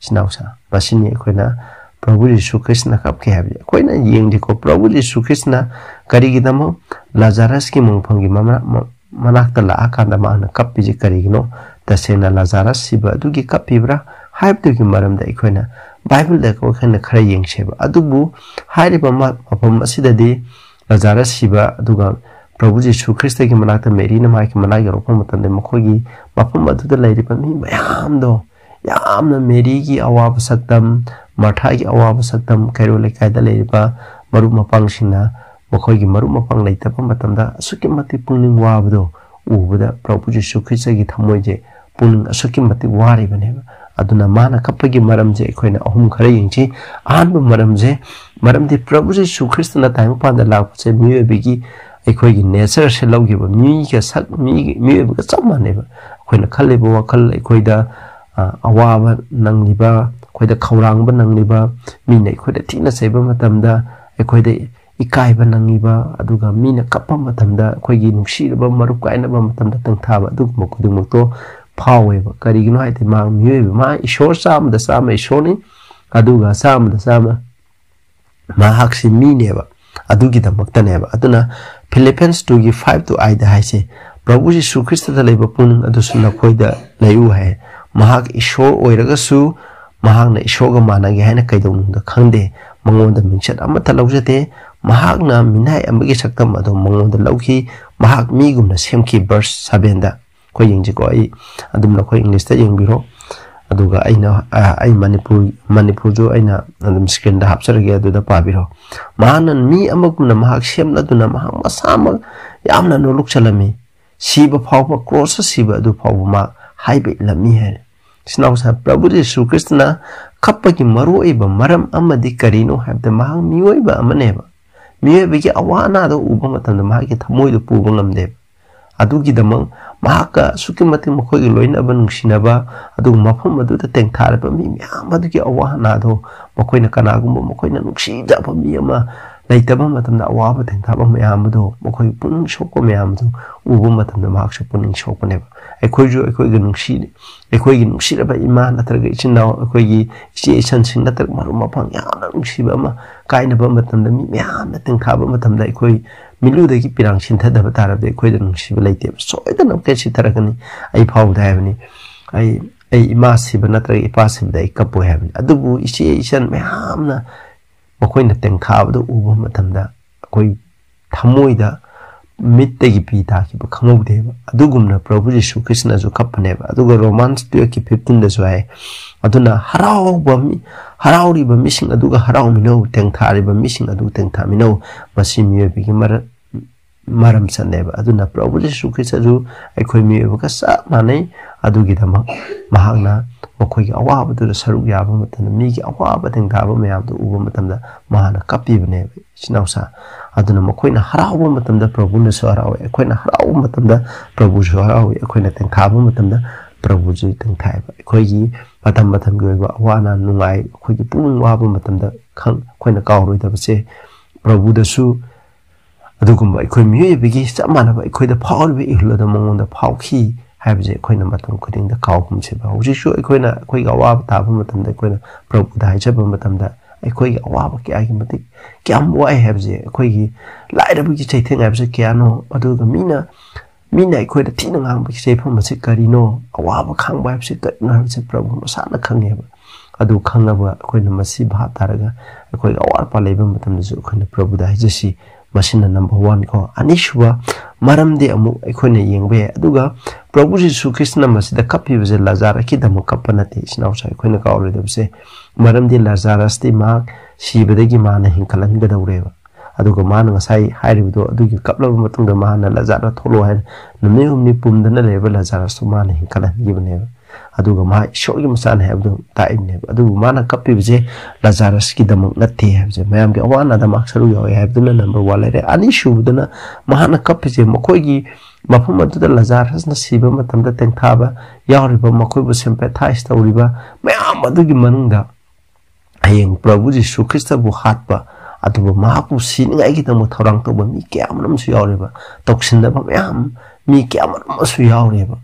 ꯏꯆꯤꯟ ꯏꯅꯥꯎꯁꯥ, ꯃꯁꯤꯅꯤ ꯑꯩꯈꯣꯏꯅ ꯄ꯭ꯔꯚꯨ ꯖꯤꯁꯨ ꯈ꯭ꯔꯤꯁꯇꯅ ꯀꯞꯈꯤ ꯍꯥꯏꯕꯁꯦ꯫ ꯑꯩꯈꯣꯏꯅ ꯌꯦꯡꯗꯦꯀꯣ, ꯄ꯭ꯔꯚꯨ ꯖꯤꯁꯨ ꯈ꯭ꯔꯤꯁꯇꯅ ꯀꯔꯤꯒꯤꯗꯃꯛ ꯂꯥꯖꯥꯔꯁꯀꯤ ꯃꯣꯡꯐꯝꯒꯤ ꯃꯃ-, ꯃ-, ꯃꯅꯥꯛꯇ ꯂꯥꯛꯑꯀꯥꯟꯗ ꯃꯍꯥꯛꯅ ꯀꯞꯄꯤꯁꯦ ꯀꯔꯤꯒꯤꯅꯣ? ꯇꯁꯦꯡꯅ ꯂꯥꯖꯥꯔꯁ ꯁꯤꯕ ꯑꯗꯨꯒꯤ ꯀꯞꯄꯤꯕ꯭ꯔꯥ ꯍꯥꯏꯕꯗꯨꯒꯤ ꯃꯔꯝꯗ ꯑꯩꯈꯣꯏꯅ ꯕꯥꯏꯕꯜꯗ ꯑꯩꯈꯣꯏꯅ ꯈꯔ ꯌꯦꯡꯁꯦꯕ꯫ ꯑꯗꯨꯕꯨ ꯍꯥꯏꯔꯤꯕ ꯃ-, ꯃꯐꯝ ꯑꯁꯤꯗꯗꯤ ꯂꯥꯖꯥꯔꯁ ꯁꯤꯕ, ꯑꯗꯨꯒ ꯄ꯭ꯔꯚꯨ ꯖꯤꯁꯨ ꯈ꯭ꯔꯤꯁꯇꯒꯤ ꯃꯅꯥꯛꯇ ꯃꯦꯔꯤꯅ ꯃꯍꯥꯛꯀꯤ ꯃꯅꯥꯛ ꯌꯧꯔꯛꯄ ꯃꯇꯝꯗ ꯃꯈꯣꯏꯒꯤ ꯃꯐꯝ ꯑꯗꯨꯗ ꯂꯩꯔꯤꯕ ꯃꯤ ꯃꯌꯥꯝꯗꯣ, ꯌꯥꯝꯅ ꯃꯦꯔꯤꯒꯤ ꯑꯋꯥꯕ ꯁꯛꯇꯝ, ꯃꯥꯔꯊꯥꯒꯤ ꯑꯋꯥꯕ ꯁꯛꯇꯝ, ꯀꯩꯔꯣꯜ ꯂꯩꯀꯥꯏꯗ ꯂꯩꯔꯤꯕ ꯃꯔꯨꯞ ꯃꯄꯥꯡꯁꯤꯡꯅ ꯃꯈꯣꯏꯒꯤ ꯃꯔꯨꯞ ꯃꯄꯥꯡ ꯂꯩꯇꯕ ꯃꯇꯝꯗ ꯑꯁꯨꯛꯀꯤ ꯃꯇꯤꯛ ꯄꯨꯛꯅꯤꯡ ꯋꯥꯕꯗꯣ ꯎꯕꯗ ꯄ꯭ꯔꯚꯨ ꯖꯤꯁꯨ ꯈ꯭ꯔꯤꯁꯇꯒꯤ ꯊꯃꯣꯏꯁꯦ ꯄꯨꯛꯅꯤꯡ ꯑꯁꯨꯛꯀꯤ ꯃꯇꯤꯛ ꯋꯥꯔꯤꯕꯅꯦꯕ꯫ ꯑꯗꯨꯅ ꯃꯥꯅ ꯀꯞꯄꯒꯤ ꯃꯔꯝꯁꯦ ꯑꯩꯈꯣꯏꯅ ꯑꯍꯨꯝ ꯈꯔ ꯌꯦꯡꯁꯤ꯫ ꯑꯍꯥꯟꯕ ꯃꯔꯝꯁꯦ, ꯃꯔꯝꯗꯤ ꯄ꯭ꯔꯚꯨ ꯖꯤꯁꯨ ꯈ꯭ꯔꯤꯁꯇꯅ ꯇꯥꯏꯕꯪꯄꯥꯟꯗ ꯂꯥꯛꯄꯁꯦ ꯃꯤꯑꯣꯏꯕꯒꯤ, ꯑꯩꯈꯣꯏꯒꯤ ꯅꯦꯆꯔꯁꯦ ꯂꯧꯈꯤꯕ, ꯃꯤꯒ ꯁꯛ, ꯃꯤ, ꯃꯤꯑꯣꯏꯕꯒ ꯆꯞ ꯃꯥꯟꯅꯩꯕ꯫ ꯑꯩꯈꯣꯏꯅ ꯈꯜꯂꯤꯕ ꯋꯥꯈꯜ, ꯑꯩꯈꯣꯏꯗ, ꯑ, ꯑꯋꯥꯕ ꯅꯪꯂꯤꯕ, ꯑꯩꯈꯣꯏꯗ ꯈꯧꯔꯥꯡꯕ ꯅꯪꯂꯤꯕ, ꯃꯤꯅ ꯑꯩꯈꯣꯏꯗ ꯊꯤꯅ ꯆꯩꯕ ꯃꯇꯝꯗ ꯑꯩꯈꯣꯏꯗ ꯏꯀꯥꯏꯕ ꯅꯪꯉꯤꯕ, ꯑꯗꯨꯒ ꯃꯤꯅ ꯀꯞꯄ ꯃꯇꯝꯗ ꯑꯩꯈꯣꯏꯒꯤ ꯅꯨꯡꯁꯤꯔꯕ ꯃꯔꯨꯞ ꯀꯥꯏꯅꯕ ꯃꯇꯝꯗ ꯇꯦꯡꯊꯥꯕ, ꯑꯗꯨꯒꯨꯝꯕ ꯈꯨꯗꯤꯡꯃꯛꯇꯣ ꯐꯥꯎꯋꯦꯕ꯫ ꯀꯔꯤꯒꯤꯅꯣ ꯍꯥꯏꯗꯤ ꯃꯍꯥꯛ ꯃꯤꯑꯣꯏꯕ, ꯃꯍꯥꯛ ꯏꯁꯣꯔ ꯆꯥꯝꯃꯗ ꯆꯥꯝꯃ ꯏꯁꯣꯔꯅꯤ, ꯑꯗꯨꯒ ꯆꯥꯝꯃꯗ ꯆꯥꯝꯃ ꯃꯍꯥꯛꯁꯤ ꯃꯤꯅꯦꯕ, ꯑꯗꯨꯒꯤꯗꯃꯛꯇꯅꯦꯕ꯫ ꯑꯗꯨꯅ Philippians two ꯒꯤ five to eight ꯗ ꯍꯥꯏꯁꯦ, "ꯄ꯭ꯔꯚꯨ ꯖꯤꯁꯨ ꯈ꯭ꯔꯤꯁꯇꯗ ꯂꯩꯕ ꯄꯨꯛꯅꯤꯡ ꯑꯗꯨꯁꯨ ꯅꯈꯣꯏꯗ ꯂꯩꯌꯨ" ꯍꯥꯏ꯫ ꯃꯍꯥꯛ ꯏꯁꯣꯔ ꯑꯣꯏꯔꯒꯁꯨ ꯃꯍꯥꯛꯅ ꯏꯁꯣꯔꯒ ꯃꯥꯟꯅꯒꯦ ꯍꯥꯏꯅ ꯀꯩꯗꯧꯅꯨꯡꯗ ꯈꯟꯗꯦ꯫ ꯃꯉꯣꯟꯗ ꯃꯤꯡꯆꯠ ꯑꯃꯠꯇ ꯂꯧꯖꯗꯦ꯫ ꯃꯍꯥꯛꯅ ꯃꯤꯅꯥꯏ ꯑꯃꯒꯤ ꯁꯛꯇꯝ ꯑꯗꯨ ꯃꯉꯣꯟꯗ ꯂꯧꯈꯤ꯫ ꯃꯍꯥꯛ ꯃꯤꯒꯨꯝꯅ ꯁꯦꯝꯈꯤ꯫ Verse seven ꯗ ꯑꯩꯈꯣꯏ ꯌꯦꯡꯁꯤꯀꯣ, ꯑꯩ ꯑꯗꯨꯝ ꯅꯈꯣꯏ English ꯇ ꯌꯦꯡꯕꯤꯔꯣ꯫ ꯑꯗꯨꯒ ꯑꯩꯅ, ꯑ, ꯑꯩ ꯃꯅꯤꯄꯨꯔ, ꯃꯅꯤꯄꯨꯔꯁꯨ ꯑꯩꯅ ꯑꯗꯨꯝ screen ꯗ ꯍꯥꯞꯆꯔꯒꯦ, ꯑꯗꯨꯗ ꯄꯥꯕꯤꯔꯣ꯫ "ꯃꯍꯥꯛꯅ ꯃꯤ ꯑꯃꯒꯨꯝꯅ ꯃꯍꯥꯛ ꯁꯦꯝꯂꯗꯨꯅ ꯃꯍꯥꯛ ꯃꯁꯥꯃꯛ ꯌꯥꯝꯅ ꯅꯣꯂꯨꯛꯆꯜꯂꯝꯃꯤ꯫ ꯁꯤꯕ ꯐꯥꯎꯕ, ꯀ꯭ꯔꯣꯁꯇ ꯁꯤꯕ ꯑꯗꯨ ꯐꯥꯎꯕ ꯃꯍꯥꯛ ꯍꯥꯏꯕ ꯏꯜꯂꯝꯃꯤ" ꯍꯥꯏꯔꯦ꯫ ꯏꯆꯤꯟ ꯏꯅꯥꯎꯁꯥ, ꯄ꯭ꯔꯚꯨ ꯖꯤꯁꯨ ꯈ꯭ꯔꯤꯁꯇꯅ ꯀꯞꯄꯒꯤ ꯃꯔꯨꯑꯣꯏꯕ ꯃꯔꯝ ꯑꯃꯗꯤ ꯀꯔꯤꯅꯣ ꯍꯥꯏꯕꯗ, ꯃꯍꯥꯛ ꯃꯤꯑꯣꯏꯕ ꯑꯃꯅꯦꯕ꯫ ꯃꯤꯑꯣꯏꯕꯒꯤ ꯑꯋꯥ ꯑꯅꯥꯗꯣ ꯎꯕ ꯃꯇꯝꯗ ꯃꯍꯥꯛꯀꯤ ꯊꯃꯣꯏꯗꯣ ꯄꯨꯕ ꯉꯝꯗꯦꯕ꯫ ꯑꯗꯨꯒꯤꯗꯃꯛ ꯃꯍꯥꯛꯀ ꯑꯁꯨꯛꯀꯤ ꯃꯇꯤꯛ ꯃꯈꯣꯏꯒꯤ ꯂꯣꯏꯅꯕ, ꯅꯨꯡꯁꯤꯅꯕ, ꯑꯗꯨꯒ ꯃꯐꯝ ꯑꯗꯨꯗ ꯇꯦꯡꯊꯥꯔꯕ ꯃꯤ ꯃꯌꯥꯝ ꯑꯗꯨꯒꯤ ꯑꯋꯥ ꯑꯅꯥꯗꯣ, ꯃꯈꯣꯏꯅ ꯀꯅꯥꯒꯨꯝꯕ ꯃꯈꯣꯏꯅ ꯅꯨꯡꯁꯤꯖꯕ ꯃꯤ ꯑꯃ ꯂꯩꯇꯕ ꯃꯇꯝꯗ ꯑꯋꯥꯕ ꯇꯦꯡꯊꯥꯕ ꯃꯌꯥꯝ ꯑꯗꯣ, ꯃꯈꯣꯏ ꯄꯨꯛꯅꯤꯡ ꯁꯣꯛꯄ ꯃꯌꯥꯝ ꯑꯗꯣ ꯎꯕ ꯃꯇꯝꯗ ꯃꯍꯥꯛꯁꯨ ꯄꯨꯛꯅꯤꯡ ꯁꯣꯛꯄꯅꯦꯕ꯫ ꯑꯩꯈꯣꯏꯁꯨ ꯑꯩꯈꯣꯏꯒ ꯅꯨꯡꯁꯤ-, ꯑꯩꯈꯣꯏꯒꯤ ꯅꯨꯡꯁꯤꯔꯕ ꯏꯃꯥ ꯅꯠꯇ꯭ꯔꯒ ꯏꯆꯤꯟ ꯏꯅꯥꯎ, ꯑꯩꯈꯣꯏꯒꯤ ꯏꯆꯦ ꯏꯆꯟꯁꯤꯡ ꯅꯠꯇ꯭ꯔꯒ ꯃꯔꯨꯞ ꯃꯄꯥꯡ ꯌꯥꯝꯅ ꯅꯨꯡꯁꯤꯕ ꯑꯃ ꯀꯥꯏꯅꯕ ꯃꯇꯝꯗ, ꯃꯤ ꯃꯌꯥꯝꯅ ꯇꯦꯡꯊꯥꯕ ꯃꯇꯝꯗ, ꯑꯩꯈꯣꯏ ꯃꯤꯠꯂꯨꯗꯒꯤ ꯄꯤꯔꯥꯡ ꯁꯤꯟꯊꯗꯕ ꯇꯥꯔꯕꯗꯤ ꯑꯩꯈꯣꯏꯗ ꯅꯨꯡꯁꯤꯕ ꯂꯩꯇꯦꯕ꯫ ꯁꯣꯏꯗꯅ ꯑꯃꯨꯛꯀ ꯁꯤꯊꯔꯛꯀꯅꯤ꯫ ꯑꯩ ꯐꯥꯎꯕꯗ ꯍꯥꯏꯕꯅꯤ, ꯑꯩ, ꯑꯩ ꯏꯃꯥ ꯁꯤꯕ ꯅꯠꯇ꯭ꯔꯒ ꯏꯄꯥ ꯁꯤꯕꯗ ꯑꯩ ꯀꯞꯄꯣꯏ ꯍꯥꯏꯕꯅꯤ꯫ ꯑꯗꯨꯕꯨ ꯏꯆꯦ ꯏꯆꯟ ꯃꯌꯥꯝꯅ ꯃꯈꯣꯏꯅ ꯇꯦꯡꯊꯥꯕꯗꯨ ꯎꯕ ꯃꯇꯝꯗ ꯑꯩꯈꯣꯏ ꯊꯃꯣꯏꯗ ꯃꯤꯠꯇꯒꯤ ꯄꯤ ꯇꯥꯈꯤꯕ ꯈꯪꯍꯧꯗꯦꯕ꯫ ꯑꯗꯨꯒꯨꯝꯅ ꯄ꯭ꯔꯚꯨ ꯖꯤꯁꯨ ꯈ꯭ꯔꯤꯁꯅꯁꯨ ꯀꯞꯄꯅꯦꯕ꯫ ꯑꯗꯨꯒ Romans twelve ꯀꯤ fifteen ꯗꯁꯨ ꯍꯥꯏ, "ꯑꯗꯨꯅ ꯍꯔꯥꯎꯕ ꯃꯤ-, ꯍꯔꯥꯎꯔꯤꯕ ꯃꯤꯁꯤꯡ ꯑꯗꯨꯒ ꯍꯔꯥꯎꯃꯤꯟꯅꯧ, ꯇꯦꯡꯊꯥꯔꯤꯕ ꯃꯤꯁꯤꯡ ꯑꯗꯨ ꯇꯦꯡꯊꯥꯃꯤꯟꯅꯧ, ꯃꯁꯤ ꯃꯤꯑꯣꯏꯕꯒꯤ ꯃꯔ-, ꯃꯔꯝ ꯆꯠꯅꯦꯕ"꯫ ꯑꯗꯨꯅ ꯄ꯭ꯔꯚꯨ ꯖꯤꯁꯨ ꯈ꯭ꯔꯤꯁꯇꯁꯨ ꯑꯩꯈꯣꯏ ꯃꯤꯑꯣꯏꯕꯒ ꯆꯞ ꯃꯥꯟꯅꯩ꯫ ꯑꯗꯨꯒꯤꯗꯃꯛ ꯃꯍꯥꯛꯅ ꯃꯈꯣꯏꯒꯤ ꯑꯋꯥꯕꯗꯨꯗ ꯁꯔꯨꯛ ꯌꯥꯕ ꯃꯇꯝꯗ, ꯃꯤꯒꯤ ꯑꯋꯥꯕ ꯊꯦꯡꯊꯥꯕ ꯃꯌꯥꯝꯗꯨ ꯎꯕ ꯃꯇꯝꯗ ꯃꯍꯥꯛꯅ ꯀꯞꯄꯤꯕꯅꯦꯕ, ꯏꯆꯤꯟ ꯏꯅꯥꯎꯁꯥ꯫ ꯑꯗꯨꯅ ꯃꯈꯣꯏꯅ ꯍꯔꯥꯎꯕ ꯃꯇꯝꯗ ꯄ꯭ꯔꯚꯨꯅꯁꯨ ꯍꯔꯥꯎꯋꯤ, ꯑꯩꯈꯣꯏꯅ ꯍꯔꯥꯎꯕ ꯃꯇꯝꯗ ꯄ꯭ꯔꯚꯨꯁꯨ ꯍꯔꯥꯎꯋꯤ, ꯑꯩꯈꯣꯏꯅ ꯇꯦꯡꯊꯥꯕ ꯃꯇꯝꯗ ꯄ꯭ꯔꯚꯨꯁꯨ ꯇꯦꯡꯊꯥꯏꯕ꯫ ꯑꯩꯈꯣꯏꯒꯤ ꯃꯇꯝ ꯃꯇꯝꯒꯤ ꯑꯣꯏꯕ ꯑꯋꯥ ꯑꯅꯥ, ꯅꯨꯡꯉꯥꯏ, ꯑꯩꯈꯣꯏꯒꯤ ꯄꯨꯛꯅꯤꯡ ꯋꯥꯕ ꯃꯇꯝꯗ ꯈꯪ-, ꯑꯩꯈꯣꯏꯅ ꯀꯥꯎꯔꯣꯏꯗꯕꯁꯦ, ꯄ꯭ꯔꯚꯨꯗꯁꯨ ꯑꯗꯨꯒꯨꯝꯕ ꯑꯩꯈꯣꯏ ꯃꯤꯑꯣꯏꯕꯒꯤ ꯆꯞ ꯃꯥꯟꯅꯕ ꯑꯩꯈꯣꯏꯗ ꯐꯥꯎꯔꯤꯕ ꯏꯍꯨꯜ ꯑꯗꯨ ꯃꯉꯣꯟꯗ ꯐꯥꯎꯈꯤ ꯍꯥꯏꯕꯁꯦ ꯑꯩꯈꯣꯏꯅ ꯃꯇꯝ ꯈꯨꯗꯤꯡꯗ ꯀꯥꯎꯒꯨꯝꯁꯦꯕ꯫ ꯍꯧꯖꯤꯛꯁꯨ ꯑꯩꯈꯣꯏꯅ ꯑꯩꯈꯣꯏꯒꯤ ꯑꯋꯥꯕ ꯇꯥꯕ ꯃꯇꯝꯗ, ꯑꯩꯈꯣꯏꯅ ꯄ꯭ꯔꯚꯨꯗ ꯍꯥꯏꯖꯕ ꯃꯇꯝꯗ, ꯑꯩꯈꯣꯏꯒꯤ ꯑꯋꯥꯕ ꯀꯌꯥꯒꯤ ꯃꯇꯤꯛ ꯀꯌꯥꯝ ꯋꯥꯏ ꯍꯥꯏꯕꯁꯦ, ꯑꯩꯈꯣꯏꯒꯤ ꯂꯥꯏꯔꯕꯒꯤ ꯆꯩꯊꯦꯡ ꯍꯥꯏꯕꯁꯦ ꯀꯌꯥꯅꯣ, ꯑꯗꯨꯒ ꯃꯤꯅ, ꯃꯤꯅ ꯑꯩꯈꯣꯏꯗ ꯊꯤꯅ ꯉꯥꯡꯕꯒꯤ ꯆꯩꯐꯝ ꯑꯁꯤ ꯀꯔꯤꯅꯣ, ꯑꯋꯥꯕ ꯈꯥꯡꯕ ꯍꯥꯏꯕꯁꯤ ꯀꯔꯤꯅꯣ ꯍꯥꯏꯕꯁꯦ ꯄ꯭ꯔꯚꯨ ꯃꯁꯥꯅ ꯈꯪꯉꯦꯕ꯫ ꯑꯗꯨ ꯈꯪꯉꯕ ꯑꯩꯈꯣꯏꯅ ꯃꯁꯤ ꯚꯥꯞ ꯇꯥꯔꯒ, ꯑꯩꯈꯣꯏꯒꯤ ꯑꯋꯥꯠ ꯑꯄꯥ ꯂꯩꯕ ꯃꯇꯝꯗꯁꯨ ꯑꯩꯈꯣꯏꯅ ꯄ꯭ꯔꯚꯨꯗ ꯍꯥꯏꯖꯁꯤ꯫ ꯃꯁꯤꯅ number one ꯀꯣ꯫ ꯑꯅꯤꯁꯨꯕ ꯃꯔꯝꯗꯤ ꯑꯃꯨꯛ ꯑꯩꯈꯣꯏꯅ ꯌꯦꯡꯕ ꯌꯥꯏ꯫ ꯑꯗꯨꯒ ꯄ꯭ꯔꯚꯨ ꯖꯤꯁꯨ ꯈ꯭ꯔꯤꯁꯇꯅ ꯃꯁꯤꯗ ꯀꯞꯄꯤꯕꯁꯦ ꯂꯥꯖꯥꯔꯁꯀꯤꯗꯃꯛ ꯀꯞꯄ ꯅꯠꯇꯦ, ꯏꯆꯤꯟ ꯏꯅꯥꯎꯁꯥ, ꯑꯩꯈꯣꯏꯅ ꯀꯥꯎꯔꯣꯏꯗꯕꯁꯦ꯫ ꯃꯔꯝꯗꯤ ꯂꯥꯖꯥꯔꯁꯇꯤ ꯃꯍꯥꯛ ꯁꯤꯕꯗꯒꯤ ꯃꯥꯅ ꯍꯤꯡꯒꯠꯍꯟꯒꯗꯧꯔꯦꯕ꯫ ꯑꯗꯨꯒ ꯃꯥꯅ ꯉꯁꯥꯏ ꯍꯥꯏꯔꯤꯕꯗꯣ, ꯑꯗꯨꯒꯤ ꯀꯞꯂꯕ ꯃꯇꯨꯡꯗ ꯃꯥꯅ ꯂꯥꯖꯥꯔ ꯊꯣꯛꯂꯛꯑꯣ ꯍꯥꯏꯅ ꯅꯨꯃꯤꯠ ꯍꯨꯝꯅꯤ ꯄꯨꯝꯗꯅ ꯂꯩꯔꯕ ꯂꯥꯖꯥꯔꯁꯇꯣ ꯃꯥꯅ ꯍꯤꯡꯒꯠꯍꯟꯈꯤꯕꯅꯦꯕ꯫ ꯑꯗꯨꯒ ꯃꯥ ꯏꯁꯣꯔꯒꯤ ꯃꯆꯥꯅꯤ ꯍꯥꯏꯕꯗꯨ ꯇꯥꯛꯏꯕꯅꯦꯕ꯫ ꯑꯗꯨꯕꯨ ꯃꯥꯅ ꯀꯞꯄꯤꯕꯁꯦ ꯂꯥꯖꯥꯔꯁꯀꯤꯗꯃꯛ ꯅꯠꯇꯦ ꯍꯥꯏꯕꯁꯦ ꯃꯌꯥꯝꯒꯤ ꯑꯋꯥ ꯑꯅꯥꯗ ꯃꯍꯥꯛ ꯁꯔꯨꯛ ꯌꯥꯎꯏ ꯍꯥꯏꯕꯗꯨꯅ number one ꯂꯩꯔꯦ꯫ ꯑꯅꯤꯁꯨꯕꯗꯅ ꯃꯍꯥꯛꯅ ꯀꯞꯄꯤꯁꯦ ꯃꯈꯣꯏꯒꯤ ꯃꯐꯝ ꯑꯗꯨꯗ ꯂꯥꯖꯥꯔꯁꯅ ꯁꯤꯕ ꯃꯇꯝꯗ ꯇꯦꯡꯊꯥꯕ ꯌꯥꯎꯔꯤꯕ, ꯃꯈꯣꯏꯕꯨ sympathize ꯇꯧꯔꯤꯕ ꯃꯌꯥꯝ ꯑꯗꯨꯒꯤ ꯃꯅꯨꯡꯗ ꯍꯌꯦꯡ ꯄ꯭ꯔꯚꯨ ꯖꯤꯁꯨ ꯈ꯭ꯔꯤꯁꯇꯕꯨ ꯍꯥꯠꯄ, ꯑꯗꯨꯕꯨ ꯃꯍꯥꯛꯄꯨ ꯁꯤꯅꯤꯡꯉꯥꯏꯒꯤꯗꯃꯛ ꯊꯧꯔꯥꯡ ꯇꯧꯕ ꯃꯤ ꯀꯌꯥ ꯑꯃꯔꯣꯝꯁꯨ ꯌꯥꯎꯔꯤꯕ, ꯇꯧꯁꯤꯟꯅꯕ ꯃꯌꯥꯝ, ꯃꯤ ꯀꯌꯥ ꯑꯃꯔꯣꯝ ꯑꯃꯁꯨ ꯌꯥꯎꯔꯤꯕ꯫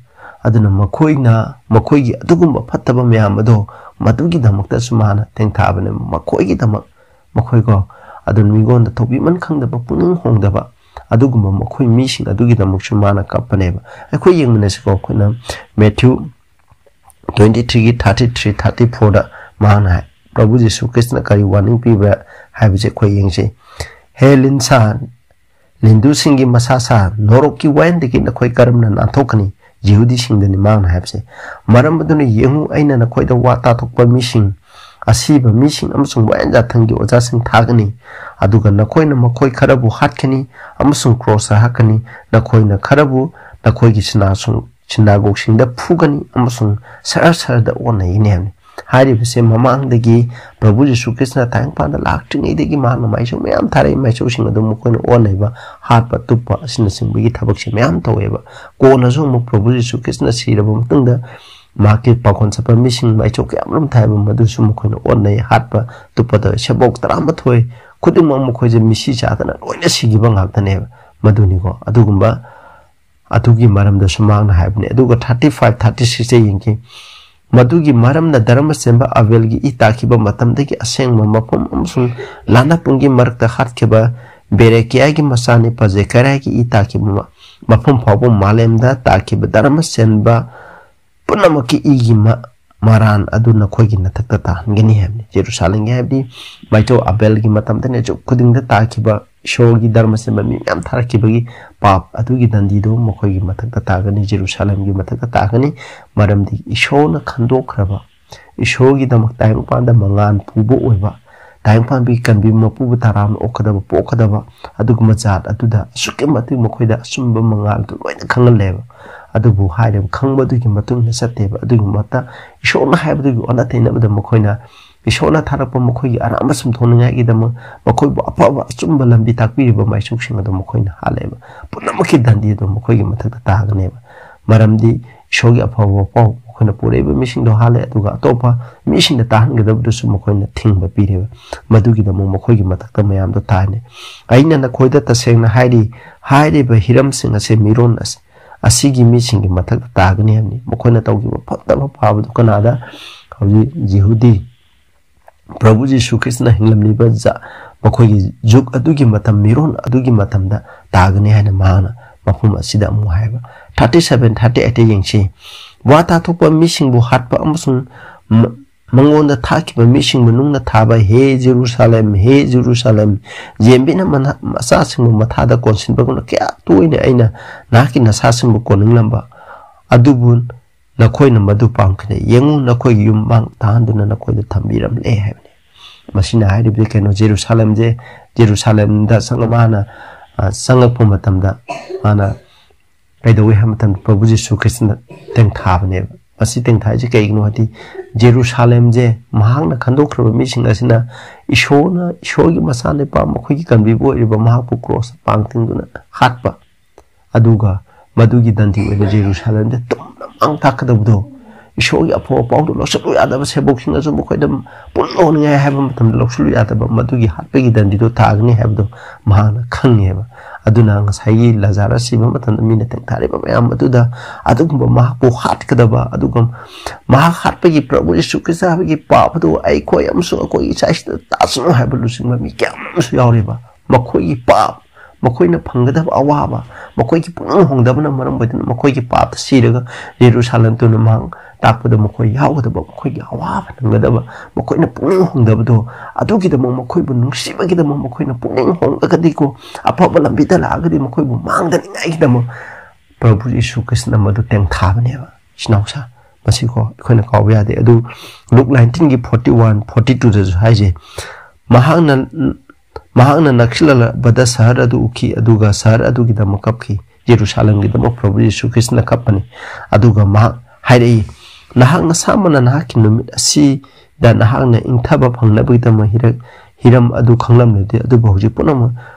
ꯑꯗꯨꯅ ꯃꯈꯣꯏꯅ, ꯃꯈꯣꯏꯒꯤ ꯑꯗꯨꯒꯨꯝꯕ ꯐꯠꯇꯕ ꯃꯌꯥꯝ ꯑꯗꯣ ꯃꯗꯨꯒꯤꯗꯃꯛꯇꯁꯨ ꯃꯥꯅ ꯇꯦꯡꯊꯥꯕꯅꯦ꯫ ꯃꯈꯣꯏꯒꯤꯗꯃꯛ, ꯃꯈꯣꯏꯀꯣ, ꯑꯗꯨ ꯃꯤꯉꯣꯟꯗ ꯊꯧꯕꯤꯃꯟ ꯈꯪꯗꯕ, ꯄꯨꯛꯅꯤꯡ ꯍꯣꯡꯗꯕ, ꯑꯗꯨꯒꯨꯝꯕ ꯃꯈꯣꯏ ꯃꯤꯁꯤꯡ ꯑꯗꯨꯒꯤꯗꯃꯛꯁꯨ ꯃꯥꯅ ꯀꯞꯄꯅꯦꯕ꯫ ꯑꯩꯈꯣꯏ ꯌꯦꯡꯃꯤꯟꯅꯁꯤꯀꯣ, ꯑꯩꯈꯣꯏꯅ Matthew twenty threeꯒꯤ thirty three, thirty fourꯗ ꯃꯍꯥꯛꯅ ꯍꯥꯏ, ꯄ꯭ꯔꯚꯨ ꯖꯤꯁꯨ ꯈ꯭ꯔꯤꯁꯇꯅ ꯀꯔꯤ warning ꯄꯤꯕ꯭ꯔꯥ ꯍꯥꯏꯕꯁꯦ ꯑꯩꯈꯣꯏ ꯌꯦꯡꯁꯤ꯫ "ꯍꯦ ꯂꯤꯟꯁꯥ, ꯂꯤꯟꯗꯨꯁꯤꯡꯒꯤ ꯃꯁꯥ ꯁꯥ, ꯅꯣꯔꯣꯛꯀꯤ ꯋꯥꯌꯦꯟꯗꯒꯤ ꯅꯈꯣꯏ ꯀꯔꯝꯅ ꯅꯥꯟꯊꯣꯛꯀꯅꯤ?" ꯌꯤꯍꯨꯗꯤꯁꯤꯡꯗꯅꯤ ꯃꯍꯥꯛꯅ ꯍꯥꯏꯕꯁꯦ꯫ "ꯃꯔꯝ ꯑꯗꯨꯅ ꯌꯦꯡꯉꯨ, ꯑꯩꯅ ꯅꯈꯣꯏꯗ ꯋꯥ ꯇꯥꯊꯣꯛꯄ ꯃꯤꯁꯤꯡ, ꯑꯁꯤꯕ ꯃꯤꯁꯤꯡ ꯑꯃꯁꯨꯡ ꯋꯥꯌꯦꯟ ꯖꯥꯊꯪꯒꯤ ꯑꯣꯖꯥꯁꯤꯡ ꯊꯥꯒꯅꯤ, ꯑꯗꯨꯒ ꯅꯈꯣꯏꯅ ꯃꯈꯣꯏ ꯈꯔꯕꯨ ꯍꯥꯠꯀꯅꯤ ꯑꯃꯁꯨꯡ ꯀ꯭ꯔꯣꯁꯇ ꯍꯛꯀꯅꯤ, ꯅꯈꯣꯏꯅ ꯈꯔꯕꯨ ꯅꯈꯣꯏꯒꯤ ꯁꯤꯅꯥꯁꯨꯡ ꯁꯤꯅꯥꯒꯣꯛꯁꯤꯡꯗ ꯐꯨꯒꯅꯤ ꯑꯃꯁꯨꯡ ꯁꯔ ꯁꯔꯗ ꯑꯣꯟꯅꯒꯅꯤ ꯍꯥꯏꯕꯅꯤ꯫ ꯍꯥꯏꯔꯤꯕꯁꯦ ꯃꯃꯥꯡꯗꯒꯤ ꯄ꯭ꯔꯚꯨ ꯖꯤꯁꯨ ꯈ꯭ꯔꯤꯁꯅ ꯇꯥꯏꯕꯪꯄꯥꯟꯗ ꯂꯥꯛꯇ꯭ꯔꯤꯉꯩꯗꯒꯤ ꯃꯍꯥꯛꯅ ꯃꯥꯏꯁꯧ ꯃꯌꯥꯝ ꯊꯥꯔꯛꯏ꯫ ꯃꯥꯏꯁꯧꯁꯤꯡ ꯑꯗꯨ ꯃꯈꯣꯏꯅ ꯑꯣꯟꯅꯩꯕ, ꯍꯥꯠꯄ, ꯇꯨꯞꯄ ꯑꯁꯤꯅꯆꯤꯡꯕꯒꯤ ꯊꯕꯛꯁꯦ ꯃꯌꯥꯝ ꯇꯧꯋꯦꯕ꯫ ꯀꯣꯟꯅꯁꯨ ꯑꯃꯨꯛ ꯄ꯭ꯔꯚꯨ ꯖꯤꯁꯨ ꯈ꯭ꯔꯤꯁꯅ ꯁꯤꯔꯕ ꯃꯇꯨꯡꯗ ꯃꯍꯥꯛꯀꯤ ꯄꯥꯈꯣꯟ ꯆꯠꯄ ꯃꯤꯁꯤꯡ ꯃꯥꯏꯁꯧ ꯀꯌꯥ ꯑꯃꯔꯣꯝ ꯊꯥꯏꯕ, ꯃꯗꯨꯁꯨ ꯃꯈꯣꯏꯅ ꯑꯣꯟꯅꯩ, ꯍꯥꯠꯄ, ꯇꯨꯞꯄ ꯇꯧꯋꯦ꯫ ꯁꯦꯕꯣꯛ ꯇꯔꯥꯃꯥꯊꯣꯏ ꯈꯨꯗꯤꯡꯃꯛ ꯃꯈꯣꯏꯁꯦ ꯃꯤꯁꯤ ꯆꯥꯗꯅ ꯂꯣꯏꯅ ꯁꯤꯈꯤꯕ ꯉꯥꯛꯇꯅꯦꯕ꯫ ꯃꯗꯨꯅꯤꯀꯣ꯫ ꯑꯗꯨꯒꯨꯝꯕ ꯑꯗꯨꯒꯤ ꯃꯔꯝꯗꯁꯨ ꯃꯍꯥꯛꯅ ꯍꯥꯏꯕꯅꯤ꯫ ꯑꯗꯨꯒ ꯊꯥꯔꯇꯤ ꯐꯥꯏꯚ, ꯊꯥꯔꯇꯤ ꯁꯤꯛꯁꯇ ꯌꯦꯡꯈꯤ꯫ ꯃꯗꯨꯒꯤ ꯃꯔꯝꯅ ꯙꯔꯃ ꯆꯦꯟꯕ ꯑꯕꯦꯜꯒꯤ ꯏ ꯇꯥꯈꯤꯕ ꯃꯇꯝꯗꯒꯤ ꯑꯁꯦꯡꯕ ꯃꯐꯝ ꯑꯃꯁꯨꯡ ꯂꯥꯟꯅꯄꯨꯡꯒꯤ ꯃꯔꯛꯇ ꯍꯥꯠꯈꯤꯕ ꯕꯦꯔꯦꯀꯤꯌꯥꯒꯤ ꯃꯆꯥꯅꯨꯄꯥ ꯖꯦꯀꯔꯤꯌꯥꯒꯤ ꯏ ꯇꯥꯈꯤꯕ ꯃ-, ꯃꯐꯝ ꯐꯥꯎꯕ ꯃꯥꯂꯦꯝꯗ ꯇꯥꯈꯤꯕ ꯙꯔꯃ ꯆꯦꯟꯕ ꯄꯨꯝꯅꯃꯛꯀꯤ ꯏꯒꯤ ꯃ-, ꯃꯔꯥꯟ ꯑꯗꯨ ꯅꯈꯣꯏꯒꯤ ꯅꯊꯛꯇ ꯇꯥꯍꯟꯒꯅꯤ ꯍꯥꯏꯕꯅꯤ꯫ ꯖꯦꯔꯨꯁꯥꯂꯦꯝꯒꯤ ꯍꯥꯏꯕꯗꯤ ꯃꯥꯏꯆꯧ ꯑꯕꯦꯜꯒꯤ ꯃꯇꯝꯗꯅꯦ, ꯖꯨꯛ ꯈꯨꯗꯤꯡꯗ ꯇꯥꯈꯤꯕ ꯏꯁꯣꯔꯒꯤ ꯙꯔꯃ ꯆꯦꯟꯕ ꯃꯤ ꯃꯌꯥꯝ ꯊꯥꯔꯛꯈꯤꯕꯒꯤ ꯄꯥꯞ ꯑꯗꯨꯒꯤ ꯗꯟꯗꯤꯗꯨ ꯃꯈꯣꯏꯒꯤ ꯃꯊꯛꯇ ꯇꯥꯒꯅꯤ꯫ ꯖꯦꯔꯨꯁꯥꯂꯦꯝꯒꯤ ꯃꯊꯛꯇ ꯇꯥꯒꯅꯤ꯫ ꯃꯔꯝꯗꯤ ꯏꯁꯣꯔꯅ ꯈꯟꯗꯣꯛꯈ꯭ꯔꯕ, ꯏꯁꯣꯔꯒꯤꯗꯃꯛ ꯇꯥꯏꯕꯪꯄꯥꯟꯗ ꯃꯉꯥꯜ ꯄꯨꯕ ꯑꯣꯏꯕ, ꯇꯥꯏꯕꯪꯄꯥꯟꯕꯒꯤ ꯀꯟꯕꯤꯕ ꯃꯄꯨꯕ ꯇꯔꯥꯝꯅ ꯑꯣꯛꯀꯗꯕ, ꯄꯣꯛꯀꯗꯕ ꯑꯗꯨꯒꯨꯝꯕ ꯖꯥꯠ ꯑꯗꯨꯗ ꯑꯁꯨꯛꯀꯤ ꯃꯇꯤꯛ ꯃꯈꯣꯏꯗ ꯑꯆꯨꯝꯕ ꯃꯉꯥꯜꯗꯨ ꯂꯣꯏꯅ ꯈꯪꯍꯜꯂꯦꯕ꯫ ꯑꯗꯨꯕꯨ ꯍꯥꯏꯔꯤꯕ ꯈꯪꯕꯗꯨꯒꯤ ꯃꯇꯨꯡ ꯏꯟꯅ ꯆꯠꯇꯦꯕ꯫ ꯑꯗꯨꯒꯤ ꯃꯍꯨꯠꯇ ꯏꯁꯣꯔꯅ ꯍꯥꯏꯕꯗꯨꯒꯤ ꯑꯣꯟꯅ ꯇꯩꯅꯕꯗ ꯃꯈꯣꯏꯅ ꯏꯁꯣꯔꯅ ꯊꯥꯔꯛꯄ ꯃꯈꯣꯏꯒꯤ ꯑꯔꯥꯟꯕ ꯁꯨꯝꯊꯣꯛꯅꯤꯡꯉꯥꯏꯒꯤꯗꯃꯛ ꯃꯈꯣꯏꯕꯨ ꯑꯐꯕ ꯑꯆꯨꯝꯕ ꯂꯝꯕꯤ ꯇꯥꯛꯄꯤꯔꯤꯕ ꯃꯥꯏꯆꯧꯁꯤꯡ ꯑꯗꯨ ꯃꯈꯣꯏꯅ ꯍꯥꯠꯂꯦꯕ꯫ ꯄꯨꯝꯅꯃꯛꯀꯤ ꯗꯟꯗꯤ ꯑꯗꯨ ꯃꯈꯣꯏꯒꯤ ꯃꯊꯛꯇ ꯇꯥꯒꯅꯦꯕ꯫ ꯃꯔꯝꯗꯤ ꯏꯁꯣꯔꯒꯤ ꯑꯐꯕ ꯄꯥꯎ ꯃꯈꯣꯏꯅ ꯄꯨꯔꯛꯏꯕ ꯃꯤꯁꯤꯡꯗꯣ ꯍꯥꯠꯂꯦ, ꯑꯗꯨꯒ ꯑꯇꯣꯞꯄ ꯃꯤꯁꯤꯡꯗ ꯇꯥꯍꯟꯒꯗꯕꯗꯨꯁꯨ ꯃꯈꯣꯏꯅ ꯊꯤꯡꯕ ꯄꯤꯔꯦꯕ꯫ ꯃꯗꯨꯒꯤꯗꯃꯛ ꯃꯈꯣꯏꯒꯤ ꯃꯊꯛꯇ ꯃꯌꯥꯝꯗꯣ ꯇꯥꯍꯟꯅꯤ꯫ ꯑꯩꯅ ꯅꯈꯣꯏꯗ ꯇꯁꯦꯡꯅ ꯍꯥꯏꯔꯤ, ꯍꯥꯏꯔꯤꯕ ꯍꯤꯔꯝꯁꯤꯡ ꯑꯁꯤ ꯃꯤꯔꯣꯟ ꯑꯁꯤ, ꯑꯁꯤꯒꯤ ꯃꯤꯁꯤꯡꯒꯤ ꯃꯊꯛꯇ ꯇꯥꯒꯅꯤ ꯍꯥꯏꯕꯅꯤ꯫ ꯃꯈꯣꯏꯅ ꯇꯧꯈꯤꯕ ꯐꯠꯇꯕ ꯐꯕꯗꯨ ꯀꯅꯥꯗ? ꯍꯧꯖꯤꯛ ꯖꯤꯍꯨꯗꯤ, ꯄ꯭ꯔꯚꯨ ꯖꯤꯁꯨ ꯈ꯭ꯔꯤꯁꯇꯅ ꯍꯤꯡꯂꯝꯂꯤꯕ ꯖ-, ꯃꯈꯣꯏꯒꯤ ꯖꯨꯛ ꯑꯗꯨꯒꯤ ꯃꯇꯝ, ꯃꯤꯔꯣꯟ ꯑꯗꯨꯒꯤ ꯃꯇꯝꯗ ꯇꯥꯒꯅꯤ ꯍꯥꯏꯅ ꯃꯍꯥꯛꯅ ꯃꯐꯝ ꯑꯁꯤꯗ ꯑꯃꯨꯛ ꯍꯥꯏꯕ꯫ ꯊꯥꯔꯇꯤ ꯁꯚꯦꯟ, ꯊꯥꯔꯇꯤ ꯑꯩꯠꯇ ꯌꯦꯡꯁꯤ꯫ ꯋꯥ ꯇꯥꯊꯣꯛꯄ ꯃꯤꯁꯤꯡꯕꯨ ꯍꯥꯠꯄ ꯑꯃꯁꯨꯡ ꯃ-, ꯃꯉꯣꯟꯗ ꯊꯥꯈꯤꯕ ꯃꯤꯁꯤꯡꯕꯨ ꯅꯨꯡꯅ ꯊꯥꯕ, ꯍꯦ ꯖꯦꯔꯨꯁꯥꯂꯦꯝ, ꯍꯦ ꯖꯦꯔꯨꯁꯥꯂꯦꯝ, ꯌꯦꯟꯕꯤꯅ ꯃꯅꯥ-, ꯃꯆꯥꯁꯤꯡꯕꯨ ꯃꯊꯥꯗ ꯀꯣꯟꯁꯤꯟꯕꯒꯨꯝꯅ ꯀꯌꯥ ꯇꯣꯏꯅ ꯑꯩꯅ ꯅꯍꯥꯛꯀꯤ ꯅꯁꯥꯁꯤꯡꯕꯨ ꯀꯣꯟꯅꯤꯡꯂꯝꯕ, ꯑꯗꯨꯕꯨ ꯅꯈꯣꯏꯅ ꯃꯗꯨ ꯄꯥꯝꯈꯤꯗꯦ꯫ ꯌꯦꯡꯉꯨ, ꯅꯈꯣꯏꯒꯤ ꯌꯨꯝ ꯃꯥꯡ ꯇꯥꯍꯟꯗꯨꯅ ꯅꯈꯣꯏꯗ ꯊꯝꯕꯤꯔꯝꯂꯦ ꯍꯥꯏꯕꯅꯤ꯫ ꯃꯁꯤꯅ ꯍꯥꯏꯔꯤꯕꯗꯤ ꯀꯩꯅꯣ? ꯖꯦꯔꯨꯁꯥꯂꯦꯝꯁꯦ, ꯖꯦꯔꯨꯁꯥꯂꯦꯝꯗ ꯆꯪꯉ-, ꯃꯥꯅ, ꯑ, ꯆꯪꯉꯛꯄ ꯃꯇꯝꯗ ꯃꯥꯅ ꯀꯩꯗꯧꯏ ꯍꯥꯏꯕ ꯃꯇꯝꯗ ꯄ꯭ꯔꯚꯨ ꯖꯤꯁꯨ ꯈ꯭ꯔꯤꯁꯇꯅ ꯇꯦꯡꯊꯥꯕꯅꯦꯕ꯫ ꯃꯁꯤ ꯇꯦꯡꯊꯥꯏꯁꯦ ꯀꯩꯒꯤꯅꯣ ꯍꯥꯏꯗꯤ, ꯖꯦꯔꯨꯁꯥꯂꯦꯝꯁꯦ ꯃꯍꯥꯛꯅ ꯈꯟꯗꯣꯛꯈ꯭ꯔꯕ ꯃꯤꯁꯤꯡ ꯑꯁꯤꯅ ꯏꯁꯣꯔꯅ, ꯏꯁꯣꯔꯒꯤ ꯃꯆꯥꯅꯨꯄꯥ, ꯃꯈꯣꯏꯒꯤ ꯀꯟꯕꯤꯕ ꯑꯣꯏꯔꯤꯕ ꯃꯍꯥꯛꯄꯨ ꯀ꯭ꯔꯣꯁꯇ ꯄꯥꯡ ꯇꯤꯡꯗꯨꯅ ꯍꯥꯠꯄ, ꯑꯗꯨꯒ ꯃꯗꯨꯒꯤ ꯗꯟꯗꯤ ꯑꯣꯏꯅ ꯖꯦꯔꯨꯁꯥꯂꯦꯝꯗ ꯇꯨꯝꯅ ꯃꯥꯡ ꯇꯥꯛꯀꯗꯕꯗꯣ, ꯏꯁꯣꯔꯒꯤ ꯑꯐꯕ ꯄꯥꯎꯗꯨ ꯂꯧꯁꯤꯜꯂꯨ ꯌꯥꯗꯕ ꯁꯦꯕꯣꯛꯁꯤꯡꯅꯁꯨ ꯃꯈꯣꯏꯗ ꯄꯨꯟꯅ ꯍꯣꯡꯅꯤꯡꯉꯥꯏ ꯍꯥꯏꯕ ꯃꯇꯝꯗ ꯂꯧꯁꯤꯜꯂꯨ ꯌꯥꯗꯕ ꯃꯗꯨꯒꯤ ꯍꯥꯠꯄꯒꯤ ꯗꯟꯗꯤꯗꯣ ꯇꯥꯒꯅꯤ ꯍꯥꯏꯕꯗꯣ ꯃꯍꯥꯛꯅ ꯈꯪꯉꯦꯕ꯫ ꯑꯗꯨꯅ ꯉꯁꯥꯏꯒꯤ ꯂꯥꯖꯥꯔꯁ ꯁꯤꯕ ꯃꯇꯝꯗ ꯃꯤꯅ ꯇꯦꯡꯊꯥꯔꯤꯕ ꯃꯌꯥꯝ ꯑꯗꯨꯗ ꯑꯗꯨꯒꯨꯝꯕ ꯃꯍꯥꯛꯄꯨ ꯍꯥꯠꯀꯗꯕ, ꯑꯗꯨꯒ ꯃꯍꯥꯛ ꯍꯥꯠꯄꯒꯤ ꯄ꯭ꯔꯚꯨ ꯌꯤꯁꯨ ꯈ꯭ꯔꯤꯁꯇ ꯍꯥꯏꯕꯒꯤ ꯄꯥꯞ ꯑꯗꯨ ꯑꯩꯈꯣꯏ ꯑꯃꯁꯨꯡ ꯑꯩꯈꯣꯏꯒꯤ ꯏꯆꯥ ꯏꯁꯨꯗ ꯇꯥꯁꯅꯨ ꯍꯥꯏꯕ ꯂꯨꯆꯤꯡꯕ ꯃꯤ ꯀꯌꯥ ꯑꯃꯁꯨ ꯌꯥꯎꯔꯤꯕ꯫ ꯃꯈꯣꯏꯒꯤ ꯄꯥꯞ, ꯃꯈꯣꯏꯅ ꯐꯪꯒꯗꯕ ꯑꯋꯥꯕ, ꯃꯈꯣꯏꯒꯤ ꯄꯨꯛꯅꯤꯡ ꯍꯣꯡꯗꯕꯅ ꯃꯔꯝ ꯑꯣꯏꯗꯨꯅ ꯃꯈꯣꯏꯒꯤ ꯄꯥꯞꯇ ꯁꯤꯔꯒ ꯖꯦꯔꯨꯁꯥꯂꯦꯝ ꯇꯨꯅ ꯃꯍꯥꯛ ꯇꯥꯛꯄꯗ ꯃꯈꯣꯏ ꯌꯥꯎꯒꯗꯕ, ꯃꯈꯣꯏꯒꯤ ꯑꯋꯥꯕ ꯅꯪꯒꯗꯕ, ꯃꯈꯣꯏꯅ ꯄꯨꯛꯅꯤꯡ ꯍꯣꯡꯗꯕꯗꯣ, ꯑꯗꯨꯒꯤꯗꯃꯛ ꯃꯈꯣꯏꯕꯨ ꯅꯨꯡꯁꯤꯕꯒꯤꯗꯃꯛ ꯃꯈꯣꯏꯅ ꯄꯨꯛꯅꯤꯡ ꯍꯣꯡꯂꯒꯗꯤꯀꯣ, ꯑꯐꯕ ꯂꯝꯕꯤꯗ ꯂꯥꯛꯑꯒꯗꯤ ꯃꯈꯣꯏꯕꯨ ꯃꯥꯡꯗꯅꯤꯡꯉꯥꯏꯒꯤꯗꯃꯛ ꯄ꯭ꯔꯚꯨ ꯌꯤꯁꯨ ꯈ꯭ꯔꯤꯁꯇꯅ ꯃꯗꯨ ꯇꯦꯡꯊꯥꯕꯅꯦꯕ꯫ ꯏꯆꯤꯟ ꯏꯅꯥꯎꯁꯥ, ꯃꯁꯤꯀꯣ ꯑꯩꯈꯣꯏꯅ ꯀꯥꯎꯕ ꯌꯥꯗꯦ꯫ ꯑꯗꯨ ꯂꯨꯛ ꯅꯥꯏꯟꯇꯤꯟꯒꯤ ꯐꯣꯔꯇꯤ ꯋꯥꯟ, ꯐꯣꯔꯇꯤ ꯇꯨꯗꯁꯨ ꯍꯥꯏꯁꯦ, ꯃꯍꯥꯛꯅ, ꯃꯍꯥꯛꯅ ꯅꯛꯁꯤꯜꯂꯛꯂꯕꯗ ꯁꯍꯔ ꯑꯗꯨ ꯎꯈꯤ, ꯑꯗꯨꯒ ꯁꯍꯔ ꯑꯗꯨꯒꯤꯗꯃꯛ ꯀꯞꯈꯤ꯫ ꯖꯦꯔꯨꯁꯥꯂꯦꯝꯒꯤꯗꯃꯛ ꯄ꯭ꯔꯚꯨ ꯌꯤꯁꯨ ꯈ꯭ꯔꯤꯁꯇꯅ ꯀꯞꯄꯅꯤ꯫ ꯑꯗꯨꯒ ꯃꯍꯥꯛ ꯍꯥꯏꯔꯛꯏ, "ꯅꯍꯥꯛ ꯅꯁꯥꯃꯛꯅ ꯅꯍꯥꯛꯀꯤ ꯅꯨꯃꯤꯠ ꯑꯁꯤꯗ ꯅꯍꯥꯛꯅ ꯏꯪꯊꯕ ꯐꯪꯅꯕꯒꯤꯗꯃꯛ ꯍꯤꯔꯛ-, ꯍꯤꯔꯝ ꯑꯗꯨ ꯈꯪꯂꯝꯂꯗꯤ, ꯑꯗꯨꯕꯨ ꯍꯧꯖꯤꯛ ꯄꯨꯝꯅꯃꯛ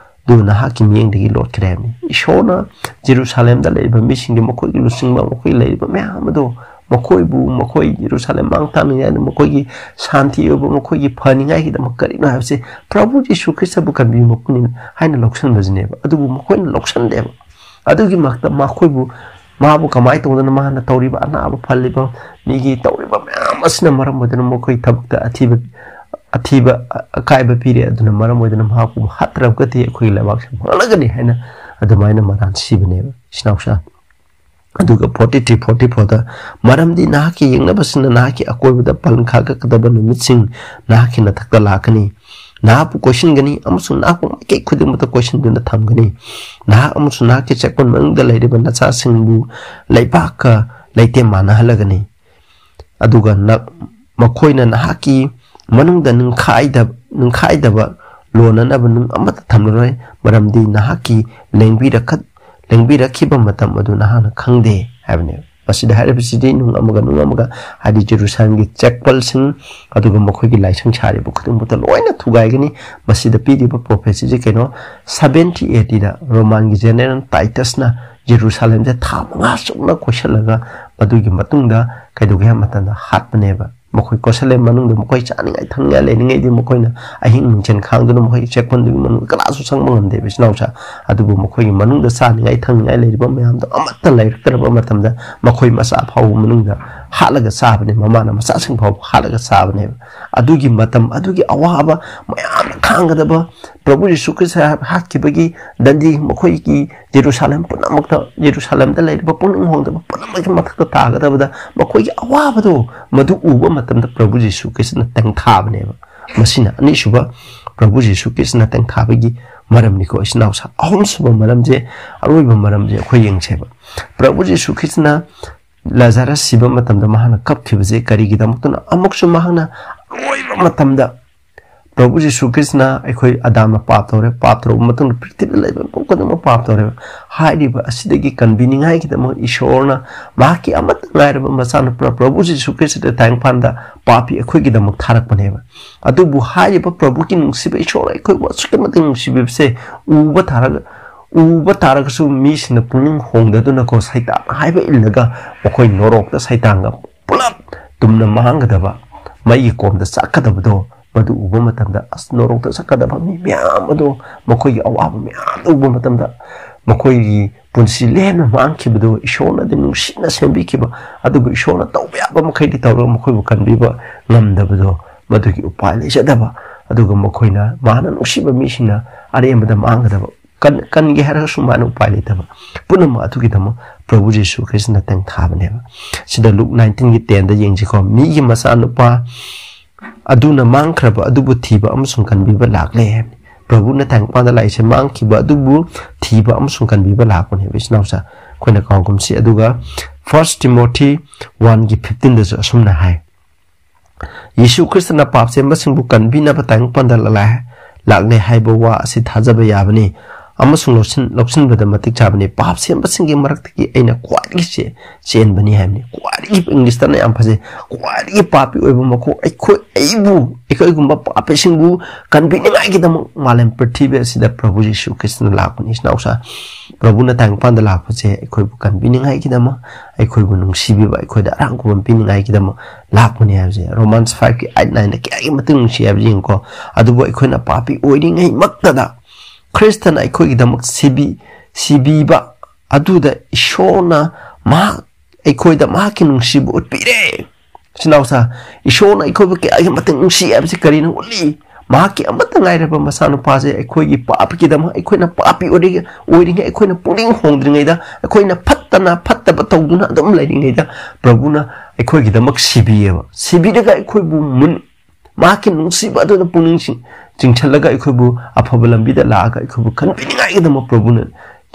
ꯑꯗꯨ ꯅꯍꯥꯛꯀꯤ ꯃꯤꯠꯌꯦꯡꯗꯒꯤ ꯂꯣꯠꯈ꯭ꯔꯦ" ꯍꯥꯏꯕꯅꯤ꯫ ꯏꯁꯣꯔꯅ ꯖꯦꯔꯨꯁꯥꯂꯦꯝꯗ ꯂꯩꯔꯤꯕ ꯃꯤꯁꯤꯡꯗꯤ ꯃꯈꯣꯏꯒꯤ ꯂꯨꯆꯤꯡꯕ, ꯃꯈꯣꯏꯒꯤ ꯂꯩꯔꯤꯕ ꯃꯌꯥꯝ ꯑꯗꯣ ꯃꯈꯣꯏꯕꯨ, ꯃꯈꯣꯏ ꯖꯦꯔꯨꯁꯥꯂꯦꯝ ꯃꯥꯡ ꯇꯥꯛꯅꯤꯡꯉꯥꯏꯗ, ꯃꯈꯣꯏꯒꯤ ꯁꯥꯟꯇꯤ ꯑꯣꯏꯕ, ꯃꯈꯣꯏꯒꯤ ꯐꯅꯤꯡꯉꯥꯏꯒꯤꯗꯃꯛ ꯀꯔꯤꯅꯣ ꯍꯥꯏꯕꯁꯦ ꯄ꯭ꯔꯚꯨ ꯖꯤꯁꯨ ꯈ꯭ꯔꯤꯁꯇꯕꯨ ꯀꯟꯕꯤꯕ ꯃꯄꯨꯅꯤ ꯍꯥꯏꯅ ꯂꯧꯁꯤꯟꯕꯁꯤꯅꯦꯕ꯫ ꯑꯗꯨꯕꯨ ꯃꯈꯣꯏꯅ ꯂꯧꯁꯤꯟꯗꯦꯕ꯫ ꯑꯗꯨꯒꯤ ꯃꯍꯨꯠꯇ ꯃꯈꯣꯏꯕꯨ, ꯃꯥꯕꯨ ꯀꯃꯥꯏꯅ ꯇꯧꯗꯅ ꯃꯥꯅ ꯇꯧꯔꯤꯕ ꯑꯅꯥꯕ ꯐꯍꯜꯂꯤꯕ, ꯃꯤꯒꯤ ꯇꯧꯔꯤꯕ ꯃꯌꯥꯝ ꯑꯁꯤꯅ ꯃꯔꯝ ꯑꯣꯏꯗꯨꯅ ꯃꯈꯣꯏꯒꯤ ꯊꯕꯛꯇ ꯑꯊꯤꯕ, ꯑꯊꯤꯕ ꯑꯀꯥꯏꯕ ꯄꯤꯔꯦ, ꯑꯗꯨꯅ ꯃꯔꯝ ꯑꯣꯏꯗꯨꯅ ꯃꯍꯥꯛꯄꯨ ꯍꯥꯠꯇ꯭ꯔꯒꯗꯤ ꯑꯩꯈꯣꯏꯒꯤ ꯂꯩꯕꯥꯛꯁꯦ ꯃꯥꯡꯂꯒꯅꯤ ꯍꯥꯏꯅ ꯑꯗꯨꯃꯥꯏꯅ ꯃꯔꯥꯟ ꯁꯤꯕꯅꯦꯕ꯫ ꯏꯆꯤꯟ ꯏꯅꯥꯎꯁꯥ, ꯑꯗꯨꯒ ꯐꯣꯔꯇꯤ ꯊ꯭ꯔꯤ, ꯐꯣꯔꯇꯤ ꯐꯣꯔꯗ, "ꯃꯔꯝꯗꯤ ꯅꯍꯥꯛꯀꯤ ꯌꯦꯛꯅꯕꯁꯤꯡꯅ ꯅꯍꯥꯛꯀꯤ ꯑꯀꯣꯏꯕꯗ ꯄꯜ ꯈꯥꯒꯠꯀꯗꯕ ꯅꯨꯃꯤꯠꯁꯤꯡ ꯅꯍꯥꯛꯀꯤ ꯅꯊꯛꯇ ꯂꯥꯛꯀꯅꯤ, ꯅꯍꯥꯛꯄꯨ ꯀꯣꯏꯁꯤꯟꯒꯅꯤ ꯑꯃꯁꯨꯡ ꯅꯍꯥꯛꯄꯨ ꯃꯥꯏꯀꯩ ꯈꯨꯗꯤꯡꯃꯛꯇ ꯀꯣꯏꯁꯤꯟꯗꯨꯅ ꯊꯝꯒꯅꯤ꯫ ꯅꯍꯥꯛ ꯑꯃꯁꯨꯡ ꯅꯍꯥꯛꯀꯤ ꯆꯦꯛꯄꯟ ꯃꯅꯨꯡꯗ ꯂꯩꯔꯤꯕ ꯅꯆꯥꯁꯤꯡꯕꯨ ꯂꯩꯕꯥꯛꯀ ꯂꯩꯇꯦꯝ ꯃꯥꯟꯅꯍꯜꯂꯒꯅꯤ꯫ ꯑꯗꯨꯒ ꯅ-, ꯃꯈꯣꯏꯅ ꯅꯍꯥꯛꯀꯤ ꯃꯅꯨꯡꯗ ꯅꯤꯡꯈꯥꯏꯗ-, ꯅꯤꯡꯈꯥꯏꯗꯕ ꯂꯣꯟꯅꯅꯕ ꯅꯨꯡ ꯑꯃꯠꯇ ꯊꯝꯂꯔꯣꯏ, ꯃꯔꯝꯗꯤ ꯅꯍꯥꯛꯀꯤ ꯂꯦꯡꯕꯤꯔꯛꯈ-, ꯂꯦꯡꯕꯤꯔꯛꯈꯤꯕ ꯃꯇꯝ ꯑꯗꯨ ꯅꯍꯥꯛꯅ ꯈꯪꯗꯦ ꯍꯥꯏꯕꯅꯦꯕ꯫ ꯃꯁꯤꯗ ꯍꯥꯏꯔꯤꯕꯁꯤꯗꯤ ꯅꯨꯡ ꯑꯃꯒ ꯅꯨꯡ ꯑꯃꯒ, ꯍꯥꯏꯗꯤ ꯖꯦꯔꯨꯁꯥꯂꯦꯝꯒꯤ ꯆꯦꯛꯄꯜꯁꯤꯡ, ꯑꯗꯨꯒ ꯃꯈꯣꯏꯒꯤ ꯂꯥꯏꯁꯪ ꯁꯥꯔꯤꯕ ꯈꯨꯗꯤꯡꯃꯛꯇ ꯂꯣꯏꯅ ꯊꯨꯒꯥꯏꯒꯅꯤ꯫ ꯃꯁꯤꯗ ꯄꯤꯔꯤꯕ ꯄ꯭ꯔꯣꯐꯦꯁꯤꯁꯦ ꯀꯩꯅꯣ, ꯁꯚꯦꯟꯇꯤ ꯑꯦ ꯗꯤꯗ ꯔꯣꯃꯥꯟꯒꯤ ꯖꯦꯅꯦꯔꯦꯜ ꯇꯥꯏꯇꯁꯅ ꯖꯦꯔꯨꯁꯥꯂꯦꯝꯁꯦ ꯊꯥ ꯃꯉꯥ ꯆꯨꯞꯅ ꯀꯣꯏꯁꯤꯜꯂꯒ, ꯃꯗꯨꯒꯤ ꯃꯇꯨꯡꯗ ꯀꯩꯗꯧꯒꯦ ꯍꯥꯏꯕ ꯃꯇꯝꯗ ꯍꯥꯠꯄꯅꯦꯕ꯫ ꯃꯈꯣꯏ ꯀꯣꯏꯁꯜꯂꯦ, ꯃꯅꯨꯡꯗ ꯃꯈꯣꯏ ꯆꯥꯅꯤꯡꯉꯥꯏ ꯊꯛꯅꯤꯡꯉꯥꯏ ꯂꯩꯅꯤꯡꯉꯥꯏꯗꯤ ꯃꯈꯣꯏꯅ ꯑꯍꯤꯡ ꯅꯨꯡꯊꯤꯜ ꯈꯥꯡꯗꯨꯅ ꯃꯈꯣꯏꯒꯤ ꯆꯦꯛꯐꯝꯗꯨꯒꯤ ꯃꯅꯨꯡꯗ ꯀꯅꯥꯁꯨ ꯆꯪꯕ ꯉꯝꯗꯦꯕ, ꯏꯆꯤꯟ ꯏꯅꯥꯎꯁꯥ꯫ ꯑꯗꯨꯕꯨ ꯃꯈꯣꯏꯒꯤ ꯃꯅꯨꯡꯗ ꯆꯥꯅꯤꯡꯉꯥꯏ ꯊꯛꯅꯤꯡꯉꯥꯏ ꯂꯩꯔꯤꯕ ꯃꯌꯥꯝꯗꯣ ꯑꯃꯠꯇ ꯂꯩꯔꯛꯇ꯭ꯔꯕ ꯃꯇꯝꯗ ꯃꯈꯣꯏ ꯃꯆꯥ ꯐꯥꯎꯕ ꯃꯅꯨꯡꯗ ꯍꯥꯠꯂꯒ ꯆꯥꯕꯅꯦ, ꯃꯃꯥꯅ ꯃꯆꯥꯁꯤꯡ ꯐꯥꯎꯕ ꯍꯥꯠꯂꯒ ꯆꯥꯕꯅꯦꯕ꯫ ꯑꯗꯨꯒꯤ ꯃꯇꯝ, ꯑꯗꯨꯒꯤ ꯑꯋꯥꯕ ꯃꯌꯥꯝ ꯈꯥꯡꯒꯗꯕ, ꯄ꯭ꯔꯚꯨ ꯌꯤꯁꯨ ꯈ꯭ꯔꯤꯁꯇ ꯍꯥꯠꯈꯤꯕꯒꯤ ꯗꯟꯗꯤ ꯃꯈꯣꯏꯒꯤ ꯖꯦꯔꯨꯁꯥꯂꯦꯝ ꯄꯨꯝꯅꯃꯛꯇ, ꯖꯦꯔꯨꯁꯥꯂꯦꯝꯗ ꯂꯩꯔꯤꯕ ꯄꯨꯛꯅꯤꯡ ꯍꯣꯡꯗꯕ ꯄꯨꯝꯅꯃꯛꯀꯤ ꯃꯊꯛꯇ ꯇꯥꯒꯗꯕꯗ, ꯃꯈꯣꯏꯒꯤ ꯑꯋꯥꯕꯗꯣ ꯃꯗꯨ ꯎꯕ ꯃꯇꯝꯗ ꯄ꯭ꯔꯚꯨ ꯖꯤꯁꯨ ꯈ꯭ꯔꯤꯁꯇꯅ ꯇꯦꯡꯊꯥꯕꯅꯦꯕ꯫ ꯃꯁꯤꯅ ꯑꯅꯤꯁꯨꯕ ꯄ꯭ꯔꯚꯨ ꯖꯤꯁꯨ ꯈ꯭ꯔꯤꯁꯇꯅ ꯇꯦꯡꯊꯥꯕꯒꯤ ꯃꯔꯝꯅꯤꯀꯣ, ꯏꯆꯤꯟ ꯏꯅꯥꯎꯁꯥ꯫ ꯑꯍꯨꯝꯁꯨꯕ ꯃꯔꯝꯁꯦ, ꯑꯔꯣꯏꯕ ꯃꯔꯝꯁꯦ ꯑꯩꯈꯣꯏ ꯌꯦꯡꯁꯦꯕ꯫ ꯄ꯭ꯔꯚꯨ ꯖꯤꯁꯨ ꯈ꯭ꯔꯤꯁꯇꯅ ꯂꯥꯖꯥꯔꯁ ꯁꯤꯕ ꯃꯇꯝꯗ ꯃꯍꯥꯛꯅ ꯀꯞꯈꯤꯕꯁꯦ ꯀꯔꯤꯒꯤꯗꯃꯛꯇꯅꯣ? ꯑꯃꯨꯛꯁꯨ ꯃꯍꯥꯛꯅ ꯑꯔꯣꯏꯕ ꯃꯇꯝꯗ ꯄ꯭ꯔꯚꯨ ꯖꯤꯁꯨ ꯈ꯭ꯔꯤꯁꯇꯅ ꯑꯩꯈꯣꯏ ꯑꯗꯥꯝꯅ ꯄꯥꯞ ꯇꯧꯔꯦ, ꯄꯥꯞ ꯇꯧꯔꯕ ꯃꯇꯨꯡꯗ ꯄ꯭ꯔꯤꯊꯤꯕꯤꯗ ꯂꯩꯕ ꯃꯤꯄꯨꯝ ꯈꯨꯗꯤꯡꯃꯛ ꯄꯥꯞ ꯇꯧꯔꯦꯕ꯫ ꯍꯥꯏꯔꯤꯕ ꯑꯁꯤꯗꯒꯤ ꯀꯟꯕꯤꯅꯤꯡꯉꯥꯏꯒꯤꯗꯃꯛ ꯏꯁꯣꯔꯅ ꯃꯍꯥꯛꯀꯤ ꯑꯃꯠꯇ ꯉꯥꯏꯔꯕ ꯃꯆꯥꯅꯨꯄꯥ ꯄ꯭ꯔꯚꯨ ꯖꯤꯁꯨ ꯈ꯭ꯔꯤꯁꯇ ꯇꯥꯏꯕꯪꯄꯥꯟꯗ ꯄꯥꯄꯤ ꯑꯩꯈꯣꯏꯒꯤꯗꯃꯛ ꯊꯥꯔꯛꯄꯅꯦꯕ꯫ ꯑꯗꯨꯕꯨ ꯍꯥꯏꯔꯤꯕ ꯄ꯭ꯔꯚꯨꯒꯤ ꯅꯨꯡꯁꯤꯕ, ꯏꯁꯣꯔ ꯑꯩꯈꯣꯏꯕꯨ ꯑꯁꯨꯛꯀꯤ ꯃꯇꯤꯛ ꯅꯨꯡꯁꯤꯕꯤꯕꯁꯦ ꯎꯕ ꯊꯥꯔꯒ, ꯎꯕ ꯇꯥꯔꯒꯁꯨ ꯃꯤꯁꯤꯡꯅ ꯄꯨꯛꯅꯤꯡ ꯍꯣꯡꯗꯗꯨꯅꯀꯣ, ꯁꯩꯇꯥꯟ ꯍꯥꯏꯕ ꯏꯜꯂꯒ ꯃꯈꯣꯏ ꯅꯣꯔꯣꯛꯇ ꯁꯩꯇꯥꯟꯒ ꯄꯨꯂꯞ ꯇꯨꯝꯅ ꯃꯥꯡꯒꯗꯕ, ꯃꯩꯒꯤ ꯀꯣꯝꯗ ꯆꯥꯛꯀꯗꯕꯗꯣ, ꯃꯗꯨ ꯎꯕ ꯃꯇꯝꯗ, ꯑꯁ, ꯅꯣꯔꯣꯛꯇ ꯆꯠꯀꯗꯕ ꯃꯤ ꯃꯌꯥꯝ ꯑꯗꯣ, ꯃꯈꯣꯏꯒꯤ ꯑꯋꯥꯕ ꯃꯌꯥꯝꯗꯣ ꯎꯕ ꯃꯇꯝꯗ, ꯃꯈꯣꯏꯒꯤ ꯄꯨꯟꯁꯤ ꯂꯦꯝꯅ ꯃꯥꯡꯈꯤꯕꯗꯣ, ꯏꯁꯣꯔꯅꯗꯤ ꯅꯨꯡꯁꯤꯅ ꯁꯦꯝꯕꯤꯈꯤꯕ, ꯑꯗꯨꯕꯨ ꯏꯁꯣꯔꯅ ꯇꯧꯕ ꯌꯥꯕ ꯃꯈꯩꯗꯤ ꯇꯧꯔꯒ ꯃꯈꯣꯏꯕꯨ ꯀꯟꯕꯤꯕ ꯉꯝꯗꯕꯗꯣ, ꯃꯗꯨꯒꯤ ꯎꯄꯥꯏ ꯂꯩꯖꯗꯕ, ꯑꯗꯨꯒ ꯃꯈꯣꯏꯅ, ꯃꯥꯅ ꯅꯨꯡꯁꯤꯕ ꯃꯤꯁꯤꯡꯅ ꯑꯔꯦꯝꯕꯗ ꯃꯥꯡꯒꯗꯕ, ꯀꯟ-, ꯀꯟꯒꯦ ꯍꯥꯏꯔꯒꯁꯨ ꯃꯥꯅ ꯎꯄꯥꯏ ꯂꯩꯇꯕ꯫ ꯄꯨꯝꯅꯃꯛ ꯑꯗꯨꯒꯤꯗꯃꯛ ꯄ꯭ꯔꯚꯨ ꯖꯤꯁꯨ ꯈ꯭ꯔꯤꯁꯇꯅ ꯇꯦꯡꯊꯥꯕꯅꯦꯕ꯫ ꯁꯤꯗ ꯂꯨꯛ ꯅꯥꯏꯟꯇꯤꯟꯒꯤ ꯇꯦꯟꯗ ꯌꯦꯡꯁꯤꯀꯣ, "ꯃꯤꯒꯤ ꯃꯆꯥꯅꯨꯄꯥ ꯑꯗꯨꯅ ꯃꯥꯡꯈ꯭ꯔꯕ ꯑꯗꯨꯕꯨ ꯊꯤꯕ ꯑꯃꯁꯨꯡ ꯀꯟꯕꯤꯕ ꯂꯥꯛꯂꯦ" ꯍꯥꯏꯕꯅꯤ꯫ ꯄ꯭ꯔꯚꯨꯅ ꯇꯥꯏꯕꯪꯄꯥꯟꯗ ꯂꯥꯛꯏꯁꯦ ꯃꯥꯡꯈꯤꯕ ꯑꯗꯨꯕꯨ ꯊꯤꯕ ꯑꯃꯁꯨꯡ ꯀꯟꯕꯤꯕ ꯂꯥꯛꯄꯅꯦꯕ, ꯏꯆꯤꯟ ꯏꯅꯥꯎꯁꯥ꯫ ꯑꯩꯈꯣꯏꯅ ꯀꯥꯎꯒꯨꯝꯁꯤ꯫ ꯑꯗꯨꯒ ꯐꯥꯔꯁ ꯇꯤꯃꯣꯊꯤ ꯋꯥꯟꯒꯤ ꯐꯤꯐꯇꯤꯟꯗꯁꯨ ꯑꯁꯨꯝꯅ ꯍꯥꯏ, "ꯌꯤꯁꯨ ꯈ꯭ꯔꯤꯁꯇꯅ ꯄꯥꯞ ꯆꯦꯟꯕꯁꯤꯡꯕꯨ ꯀꯟꯕꯤꯅꯕ ꯇꯥꯏꯕꯪꯄꯥꯟꯗ ꯂꯥꯛꯂꯦ, ꯂꯥꯛꯂꯦ ꯍꯥꯏꯕ ꯋꯥ ꯑꯁꯤ ꯊꯥꯖꯕ ꯌꯥꯕꯅꯤ꯫ ꯑꯃꯁꯨꯡ ꯂꯧꯁꯤꯟ-, ꯂꯧꯁꯤꯟꯕꯗ ꯃꯇꯤꯛ ꯆꯥꯕꯅꯤ꯫ ꯄꯥꯞ ꯁꯦꯝꯕꯁꯤꯡꯒꯤ ꯃꯔꯛꯇꯒꯤ ꯑꯩꯅ ꯈ꯭ꯋꯥꯏꯗꯒꯤ ꯆꯦ-, ꯆꯦꯟꯕꯅꯤ ꯍꯥꯏꯕꯅꯤ꯫ ꯈ꯭ꯋꯥꯏꯗꯒꯤ, ꯏꯪꯂꯤꯁꯇꯅ ꯌꯥꯝ ꯐꯖꯩ, ꯈ꯭ꯋꯥꯏꯗꯒꯤ ꯄꯥꯄꯤ ꯑꯣꯏꯕ ꯃꯈꯣꯏ, ꯑꯩꯈꯣꯏ, ꯑꯩꯕꯨ, ꯑꯩꯈꯣꯏꯒꯨꯝꯕ ꯄꯥꯄꯤꯁꯤꯡꯕꯨ ꯀꯟꯕꯤꯅꯤꯡꯉꯥꯏꯒꯤꯗꯃꯛ ꯃꯥꯂꯦꯝ ꯄ꯭ꯔꯤꯊꯤꯕꯤ ꯑꯁꯤꯗ ꯄ꯭ꯔꯚꯨ ꯌꯤꯁꯨ ꯈ꯭ꯔꯤꯁꯇꯅ ꯂꯥꯛꯄꯅꯤ꯫ ꯏꯆꯤꯟ ꯏꯅꯥꯎꯁꯥ, ꯄ꯭ꯔꯚꯨꯅ ꯇꯥꯏꯕꯪꯄꯥꯟꯗ ꯂꯥꯛꯄꯁꯦ ꯑꯩꯈꯣꯏꯕꯨ ꯀꯟꯕꯤꯅꯤꯡꯉꯥꯏꯒꯤꯗꯃꯛ, ꯑꯩꯈꯣꯏꯕꯨ ꯅꯨꯡꯁꯤꯕꯤꯕ, ꯑꯩꯈꯣꯏꯗ ꯑꯔꯥꯝ ꯈꯨꯕꯝ ꯄꯤꯅꯤꯡꯉꯥꯏꯒꯤꯗꯃꯛ ꯂꯥꯛꯄꯅꯤ ꯍꯥꯏꯕꯁꯦ ꯔꯣꯃꯥꯟꯁ ꯐꯥꯏꯚꯀꯤ ꯑꯩꯠ ꯅꯥꯏꯟꯗ ꯀꯌꯥꯒꯤ ꯃꯇꯤꯛ ꯅꯨꯡꯁꯤ ꯍꯥꯏꯕꯁꯦ ꯌꯦꯡꯉꯨꯀꯣ꯫ ꯑꯗꯨꯕꯨ ꯑꯩꯈꯣꯏꯅ ꯄꯥꯄꯤ ꯑꯣꯏꯔꯤꯉꯩꯃꯛꯇꯗ ꯈ꯭ꯔꯤꯁꯇꯅ ꯑꯩꯈꯣꯏꯒꯤꯗꯃꯛ ꯁꯤꯕꯤ-, ꯁꯤꯕꯤꯕ ꯑꯗꯨꯗ ꯏꯁꯣꯔꯅ ꯃꯍꯥꯛ, ꯑꯩꯈꯣꯏꯗ ꯃꯍꯥꯛꯀꯤ ꯅꯨꯡꯁꯤꯕ ꯎꯠꯄꯤꯔꯦ꯫ ꯏꯆꯤꯟ ꯏꯅꯥꯎꯁꯥ, ꯏꯁꯣꯔꯅ ꯑꯩꯈꯣꯏꯕꯨ ꯀꯌꯥꯒꯤ ꯃꯇꯤꯛ ꯅꯨꯡꯁꯤ ꯍꯥꯏꯕꯁꯤ ꯀꯔꯤꯅ ꯎꯠꯂꯤ? ꯃꯍꯥꯛꯀꯤ ꯑꯃꯠꯇ ꯉꯥꯏꯔꯕ ꯃꯆꯥꯅꯨꯄꯥꯁꯦ ꯑꯩꯈꯣꯏꯒꯤ ꯄꯥꯞꯀꯤꯗꯃꯛ, ꯑꯩꯈꯣꯏꯅ ꯄꯥꯄꯤ ꯑꯣꯏꯔꯤ-, ꯑꯣꯏꯔꯤꯉꯩ, ꯑꯩꯈꯣꯏꯅ ꯄꯨꯛꯅꯤꯡ ꯍꯣꯡꯗ꯭ꯔꯤꯉꯩꯗ, ꯑꯩꯈꯣꯏꯅ ꯐꯠꯇꯅ ꯐꯠꯇꯕ ꯇꯧꯗꯨꯅ ꯑꯗꯨꯝ ꯂꯩꯔꯤꯉꯩꯗ, ꯄ꯭ꯔꯚꯨꯅ ꯑꯩꯈꯣꯏꯒꯤꯗꯃꯛ ꯁꯤꯕꯤꯌꯦꯕ꯫ ꯁꯤꯕꯤꯔꯒ ꯑꯩꯈꯣꯏꯕꯨ ꯃꯨꯟ-, ꯃꯍꯥꯛꯀꯤ ꯅꯨꯡꯁꯤꯕ ꯑꯗꯨꯅ ꯄꯨꯛꯅꯤꯡ ꯆꯤꯡ-, ꯆꯤꯡꯁꯤꯜꯂꯒ ꯑꯩꯈꯣꯏꯕꯨ ꯑꯐꯕ ꯂꯝꯕꯤꯗ ꯂꯥꯛꯑꯒ ꯑꯩꯈꯣꯏꯕꯨ ꯀꯟꯕꯤꯅꯤꯡꯉꯥꯏꯒꯤꯗꯃꯛ ꯄ꯭ꯔꯚꯨꯅ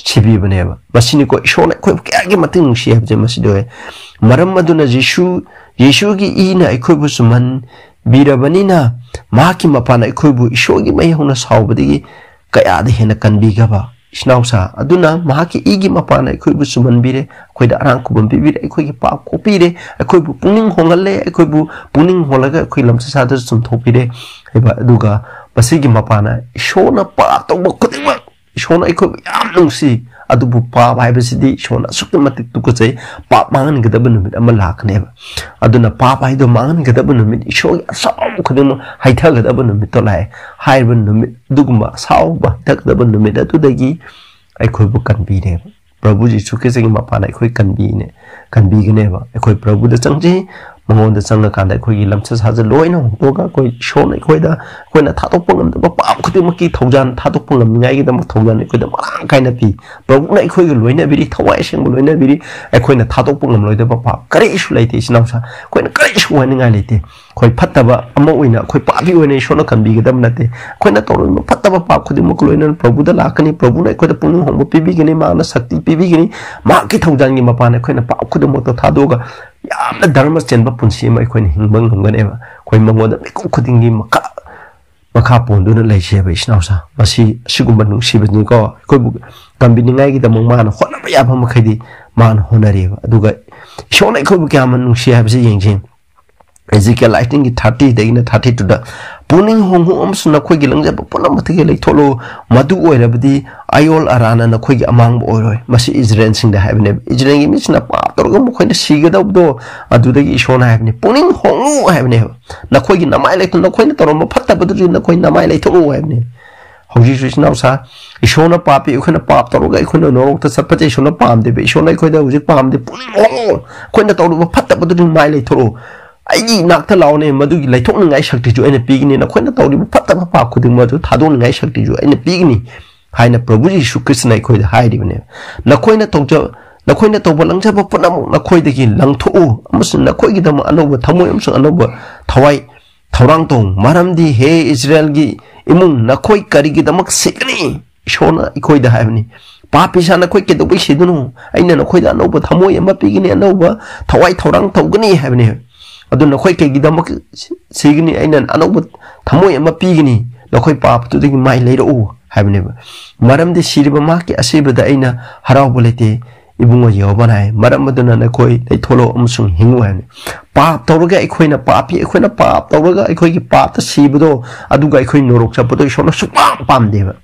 ꯁꯤꯕꯤꯕꯅꯦꯕ꯫ ꯃꯁꯤꯅꯤꯀꯣ ꯏꯁꯣꯔꯅ ꯑꯩꯈꯣꯏꯕꯨ ꯀꯌꯥꯒꯤ ꯃꯇꯤꯛ ꯅꯨꯡꯁꯤ ꯍꯥꯏꯕꯁꯦ ꯃꯁꯤꯗ ꯑꯣꯏ꯫ ꯃꯔꯝ ꯑꯗꯨꯅ ꯌꯤꯁꯨ, ꯌꯤꯁꯨꯒꯤ ꯏꯅ ꯑꯩꯈꯣꯏꯕꯨ ꯆꯨꯝꯍꯟꯕꯤꯔꯕꯅꯤꯅ, ꯃꯍꯥꯛꯀꯤ ꯃꯄꯥꯟꯅ ꯑꯩꯈꯣꯏꯕꯨ ꯏꯁꯣꯔꯒꯤ ꯃꯩ ꯍꯧꯅ ꯁꯥꯎꯕꯗꯒꯤ ꯀꯌꯥꯗ ꯍꯦꯟꯅ ꯀꯟꯕꯤꯒꯕ꯫ ꯏꯆꯤꯟ ꯏꯅꯥꯎꯁꯥ, ꯑꯗꯨꯅ ꯃꯍꯥꯛꯀꯤ ꯏꯒꯤ ꯃꯄꯥꯟꯅ ꯑꯩꯈꯣꯏꯕꯨ ꯆꯨꯝꯍꯟꯕꯤꯔꯦ, ꯑꯩꯈꯣꯏꯗ ꯑꯔꯥꯝ ꯈꯨꯕꯝ ꯄꯤꯕꯤꯔꯦ, ꯑꯩꯈꯣꯏꯒꯤ ꯄꯥꯞ ꯀꯣꯛꯄꯤꯔꯦ, ꯑꯩꯈꯣꯏꯕꯨ ꯄꯨꯛꯅꯤꯡ ꯍꯣꯡꯍꯜꯂꯦ, ꯑꯩꯈꯣꯏꯕꯨ ꯄꯨꯛꯅꯤꯡ ꯍꯣꯜꯂꯒ ꯑꯩꯈꯣꯏ ꯂꯝꯆꯠ ꯁꯥꯖꯠ ꯆꯨꯝꯊꯣꯛꯄꯤꯔꯦ ꯍꯥꯏꯕ꯫ ꯑꯗꯨꯒ ꯃꯁꯤꯒꯤ ꯃꯄꯥꯟꯅ ꯏꯁꯣꯔꯅ ꯄꯥꯞ ꯇꯧꯕ ꯈꯨꯗꯤꯡꯃꯛ, ꯏꯁꯣꯔꯅ ꯑꯩꯈꯣꯏꯕꯨ ꯌꯥꯝ ꯅꯨꯡꯁꯤ, ꯑꯗꯨꯕꯨ ꯄꯥꯞ ꯍꯥꯏꯕꯁꯤꯗꯤ ꯏꯁꯣꯔꯅ ꯑꯁꯨꯛꯀꯤ ꯃꯇꯤꯛ ꯇꯨꯀꯠꯆꯩ꯫ ꯄꯥꯞ ꯃꯥꯡꯍꯟꯒꯗꯕ ꯅꯨꯃꯤꯠ ꯑꯃ ꯂꯥꯛꯀꯅꯦꯕ꯫ ꯑꯗꯨꯅ ꯄꯥꯞ ꯍꯥꯏꯗꯣ ꯃꯥꯡꯍꯟꯒꯗꯕ ꯅꯨꯃꯤꯠ, ꯏꯁꯣꯔꯒꯤ ꯑꯁꯥꯎꯕ ꯈꯨꯗꯤꯡꯃꯛ ꯍꯩꯊꯒꯗꯕ ꯅꯨꯃꯤꯠꯇꯣ ꯂꯥꯛꯑꯦ꯫ ꯍꯥꯏꯔꯤꯕ ꯅꯨꯃꯤꯠ, ꯑꯗꯨꯒꯨꯝꯕ ꯑꯁꯥꯎꯕ ꯍꯩꯊꯒꯗꯕ ꯅꯨꯃꯤꯠ ꯑꯗꯨꯗꯒꯤ ꯑꯩꯈꯣꯏꯕꯨ ꯀꯟꯕꯤꯔꯦꯕ꯫ ꯄ꯭ꯔꯚꯨ ꯖꯤꯁꯨ ꯈ꯭ꯔꯤꯁꯇꯒꯤ ꯃꯄꯥꯟꯅ ꯑꯩꯈꯣꯏ ꯀꯟꯕꯤꯅꯦ, ꯀꯟꯕꯤꯒꯅꯦꯕ꯫ ꯑꯩꯈꯣꯏ ꯄ꯭ꯔꯚꯨꯗ ꯆꯪꯖꯩ, ꯃꯉꯣꯟꯗ ꯆꯪꯉꯀꯥꯟꯗ ꯑꯩꯈꯣꯏꯒꯤ ꯂꯝꯆꯠ ꯁꯥꯖꯠ ꯂꯣꯏꯅ ꯍꯣꯡꯗꯣꯛꯑꯒ ꯑꯩꯈꯣꯏ ꯏꯁꯣꯔꯅ ꯑꯩꯈꯣꯏꯗ, ꯑꯩꯈꯣꯏꯅ ꯊꯥꯗꯣꯛꯄ ꯉꯝꯗꯕ ꯄꯥꯞ ꯈꯨꯗꯤꯡꯃꯛꯀꯤ ꯊꯧꯖꯥꯜ ꯊꯥꯗꯣꯛꯄ ꯉꯝꯅꯤꯡꯉꯥꯏꯒꯤꯗꯃꯛ ꯊꯧꯖꯥꯜ ꯑꯩꯈꯣꯏꯗ ꯃꯔꯥꯡ ꯀꯥꯏꯅ ꯄꯤ꯫ ꯄ꯭ꯔꯚꯨꯅ ꯑꯩꯈꯣꯏꯒ ꯂꯣꯏꯅꯕꯤꯔꯤ, ꯊꯋꯥꯏ ꯑꯁꯦꯡꯕ ꯂꯣꯏꯅꯕꯤꯔꯤ꯫ ꯑꯩꯈꯣꯏꯅ ꯊꯥꯗꯣꯛꯄ ꯉꯝꯂꯣꯏꯗꯕ ꯄꯥꯞ ꯀꯔꯤꯁꯨ ꯂꯩꯇꯦ, ꯏꯆꯤꯟ ꯏꯅꯥꯎꯁꯥ꯫ ꯑꯩꯈꯣꯏꯅ ꯀꯔꯤꯁꯨ ꯋꯥꯅꯤꯡꯉꯥꯏ ꯂꯩꯇꯦ꯫ ꯑꯩꯈꯣꯏ ꯐꯠꯇꯕ ꯑꯃ ꯑꯣꯏꯅ, ꯑꯩꯈꯣꯏ ꯄꯥꯄꯤ ꯑꯣꯏꯅ ꯏꯁꯣꯔꯅ ꯀꯟꯕꯤꯒꯗꯕ ꯅꯠꯇꯦ꯫ ꯑꯩꯈꯣꯏꯅ ꯇꯧꯔꯝꯃꯤꯕ ꯐꯠꯇꯕ ꯄꯥꯞ ꯈꯨꯗꯤꯡꯃꯛꯀ ꯂꯣꯏꯅꯅ ꯄ꯭ꯔꯚꯨꯗ ꯂꯥꯛꯀꯅꯤ꯫ ꯄ꯭ꯔꯚꯨꯅ ꯑꯩꯈꯣꯏꯗ ꯄꯨꯛꯅꯤꯡ ꯍꯣꯡꯕ ꯄꯤꯕꯤꯒꯅꯤ, ꯃꯍꯥꯛꯅ ꯁꯛꯇꯤ ꯄꯤꯕꯤꯒꯅꯤ꯫ ꯃꯍꯥꯛꯀꯤ ꯊꯧꯖꯥꯜꯒꯤ ꯃꯄꯥꯟꯅ ꯑꯩꯈꯣꯏꯅ ꯄꯥꯞ ꯈꯨꯗꯤꯡꯃꯛꯇꯣ ꯊꯥꯗꯣꯛꯑꯒ ꯌꯥꯝꯅ ꯙꯔꯃ ꯆꯦꯟꯕ ꯄꯨꯟꯁꯤ ꯑꯃ ꯑꯩꯈꯣꯏꯅ ꯍꯤꯡꯕ ꯉꯝꯒꯅꯦꯕ꯫ ꯑꯩꯈꯣꯏ ꯃꯉꯣꯟꯗ ꯃꯤꯀꯨꯞ ꯈꯨꯗꯤꯡꯒꯤ ꯃꯈꯥ ꯃꯈꯥ ꯄꯣꯟꯗꯨꯅ ꯂꯩꯁꯦꯕ, ꯏꯆꯤꯟ ꯏꯅꯥꯎꯁꯥ꯫ ꯃꯁꯤ ꯑꯁꯤꯒꯨꯝꯕ ꯅꯨꯡꯁꯤꯕꯅꯤꯀꯣ, ꯑꯩꯈꯣꯏꯕꯨ ꯀꯟꯕꯤꯅꯤꯡꯉꯥꯏꯒꯤꯗꯃꯛ ꯃꯥꯅ ꯍꯣꯠꯅꯕ ꯌꯥꯕ ꯃꯈꯩꯗꯤ ꯃꯥꯅ ꯍꯣꯠꯅꯔꯤꯕ꯫ ꯑꯗꯨꯒ ꯏꯁꯣꯔꯅ ꯑꯩꯈꯣꯏꯕꯨ ꯀꯌꯥꯝ ꯅꯨꯡꯁꯤ ꯍꯥꯏꯕꯁꯤ ꯌꯦꯡꯁꯤ꯫ Ezekiel nineteen ꯒꯤ thirty ꯗꯒꯤꯅ thirty two ꯗ, "ꯄꯨꯛꯅꯤꯡ ꯍꯣꯡꯉꯨ ꯑꯃꯁꯨꯡ ꯅꯈꯣꯏꯒꯤ ꯂꯪꯖꯕ ꯄꯨꯝꯅꯃꯛꯇꯒꯤ ꯂꯩꯊꯣꯛꯂꯨ, ꯃꯗꯨ ꯑꯣꯏꯔꯕꯗꯤ ꯑꯌꯣꯜ ꯑꯔꯥꯟꯅ ꯅꯈꯣꯏꯒꯤ ꯑꯃꯥꯡꯕ ꯑꯣꯏꯔꯣꯏ"꯫ ꯃꯁꯤ ꯏꯖꯔꯦꯜꯁꯤꯡꯗ ꯍꯥꯏꯕꯅꯦꯕ꯫ ꯏꯖꯔꯦꯜꯒꯤ ꯃꯤꯁꯤꯡꯅ ꯄꯥꯞ ꯇꯧꯔꯒ ꯃꯈꯣꯏꯅ ꯁꯤꯒꯗꯧꯕꯗꯣ, ꯑꯗꯨꯗꯒꯤ ꯏꯁꯣꯔꯅ ꯍꯥꯏꯕꯅꯤ, "ꯄꯨꯛꯅꯤꯡ ꯍꯣꯡꯉꯨ" ꯍꯥꯏꯕꯅꯦꯕ꯫ "ꯅꯈꯣꯏꯒꯤ ꯅꯃꯥꯏ ꯂꯩꯊꯣꯛ, ꯅꯈꯣꯏꯅ ꯇꯧꯔꯝꯕ ꯐꯠꯇꯕꯗꯨꯗꯤ ꯅꯈꯣꯏ ꯅꯃꯥꯏ ꯂꯩꯊꯣꯛꯎ" ꯍꯥꯏꯕꯅꯦꯕ꯫ ꯍꯧꯖꯤꯛꯁꯨ ꯏꯆꯤꯟ ꯏꯅꯥꯎꯁꯥ, ꯏꯁꯣꯔꯅ ꯄꯥꯞꯄꯤ, ꯑꯩꯈꯣꯏꯅ ꯄꯥꯞ ꯇꯧꯔꯒ ꯑꯩꯈꯣꯏꯅ ꯅꯣꯔꯣꯛꯇ ꯆꯠꯄꯁꯦ ꯏꯁꯣꯔꯅ ꯄꯥꯝꯗꯦꯕ꯫ ꯏꯁꯣꯔꯅ ꯑꯩꯈꯣꯏꯗ ꯍꯧꯖꯤꯛ ꯄꯥꯝꯗꯦ, "ꯄꯨꯛꯅꯤꯡ ꯍꯣꯡꯉꯨ, ꯑꯩꯈꯣꯏꯅ ꯇꯧꯔꯤꯕ ꯐꯠꯇꯕꯗꯨꯗꯤ ꯃꯥꯏ ꯂꯩꯊꯣꯛꯎ, ꯑꯩꯒꯤ ꯏꯅꯥꯛꯇ ꯂꯥꯛꯑꯣꯅꯦ, ꯃꯗꯨꯒꯤ ꯂꯩꯊꯣꯛꯅꯤꯡꯉꯥꯏ ꯁꯛꯇꯤꯁꯨ ꯑꯩꯅ ꯄꯤꯒꯅꯤ, ꯅꯈꯣꯏꯅ ꯇꯧꯔꯤꯕ ꯐꯠꯇꯕ ꯄꯥꯞ ꯈꯨꯗꯤꯡꯃꯛ ꯑꯗꯨ ꯊꯥꯗꯣꯛꯅꯤꯡꯉꯥꯏ ꯁꯛꯇꯤꯁꯨ ꯑꯩꯅ ꯄꯤꯒꯅꯤ" ꯍꯥꯏꯅ ꯄ꯭ꯔꯚꯨ ꯌꯤꯁꯨ ꯈ꯭ꯔꯤꯁꯇꯅ ꯑꯩꯈꯣꯏꯗ ꯍꯥꯏꯔꯤꯕꯅꯦꯕ꯫ "ꯅꯈꯣꯏꯅ ꯇꯧꯖ-, ꯅꯈꯣꯏꯅ ꯇꯧꯕ ꯂꯪꯖꯕ ꯄꯨꯝꯅꯃꯛ ꯅꯈꯣꯏꯗꯒꯤ ꯂꯪꯊꯣꯛꯎ, ꯑꯃꯁꯨꯡ ꯅꯈꯣꯏꯒꯤꯗꯃꯛ ꯑꯅꯧꯕ ꯊꯃꯣꯏ ꯑꯃꯁꯨꯡ ꯑꯅꯧꯕ ꯊꯋꯥꯏ ꯊꯧꯔꯥꯡ ꯇꯧ, ꯃꯔꯝꯗꯤ ꯍꯦ ꯏꯁꯔꯥꯌꯦꯜꯒꯤ ꯏꯃꯨꯡ, ꯅꯈꯣꯏ ꯀꯔꯤꯒꯤꯗꯃꯛ ꯁꯤꯒꯅꯤ?" ꯏꯁꯣꯔꯅ ꯑꯩꯈꯣꯏꯗ ꯍꯥꯏꯕꯅꯤ, "ꯄꯥꯄꯤꯁꯥ, ꯅꯈꯣꯏ ꯀꯩꯗꯧꯕꯩ ꯁꯤꯗꯣꯏꯅꯣ? ꯑꯩꯅ ꯅꯈꯣꯏꯗ ꯑꯅꯧꯕ ꯊꯃꯣꯏ ꯑꯃ ꯄꯤꯒꯅꯤ, ꯑꯅꯧꯕ ꯊꯋꯥꯏ ꯊꯧꯔꯥꯡ ꯇꯧꯒꯅꯤ" ꯍꯥꯏꯕꯅꯤ꯫ "ꯑꯗꯨ ꯅꯈꯣꯏ ꯀꯩꯒꯤꯗꯃꯛ ꯁꯤꯒꯅꯤ? ꯑꯩꯅ ꯑꯅꯧꯕ ꯊꯃꯣꯏ ꯑꯃ ꯄꯤꯒꯅꯤ, ꯅꯈꯣꯏ ꯄꯥꯞꯇꯨꯗꯒꯤ ꯃꯥꯏ ꯂꯩꯔꯛꯎ" ꯍꯥꯏꯕꯅꯦꯕ꯫ "ꯃꯔꯝꯗꯤ ꯁꯤꯔꯤꯕ ꯃꯍꯥꯛꯀꯤ ꯑꯁꯤꯕꯗ ꯑꯩꯅ ꯍꯔꯥꯎꯕ ꯂꯩꯇꯦ", ꯏꯕꯨꯡꯉꯣ ꯌꯦꯍꯣꯕꯥꯅ ꯍꯥꯏ꯫ "ꯃꯔꯝ ꯑꯗꯨꯅ ꯅꯈꯣꯏ ꯂꯩꯊꯣꯛꯂꯣ ꯑꯃꯁꯨꯡ ꯍꯤꯡꯉꯨ" ꯍꯥꯏꯕꯅꯤ꯫ ꯄꯥꯞ ꯇꯧꯔꯒ ꯑꯩꯈꯣꯏꯅ ꯄꯥꯄꯤ, ꯑꯩꯈꯣꯏꯅ ꯄꯥꯞ ꯇꯧꯔꯒ ꯑꯩꯈꯣꯏꯒꯤ ꯄꯥꯞꯇ ꯁꯤꯕꯗꯣ, ꯑꯗꯨꯒ ꯑꯩꯈꯣꯏ ꯅꯣꯔꯣꯛ ꯆꯠꯄꯗꯣ ꯏꯁꯣꯔꯅ ꯁꯨꯛꯄꯥꯝ ꯄꯥꯝꯗꯦꯕ꯫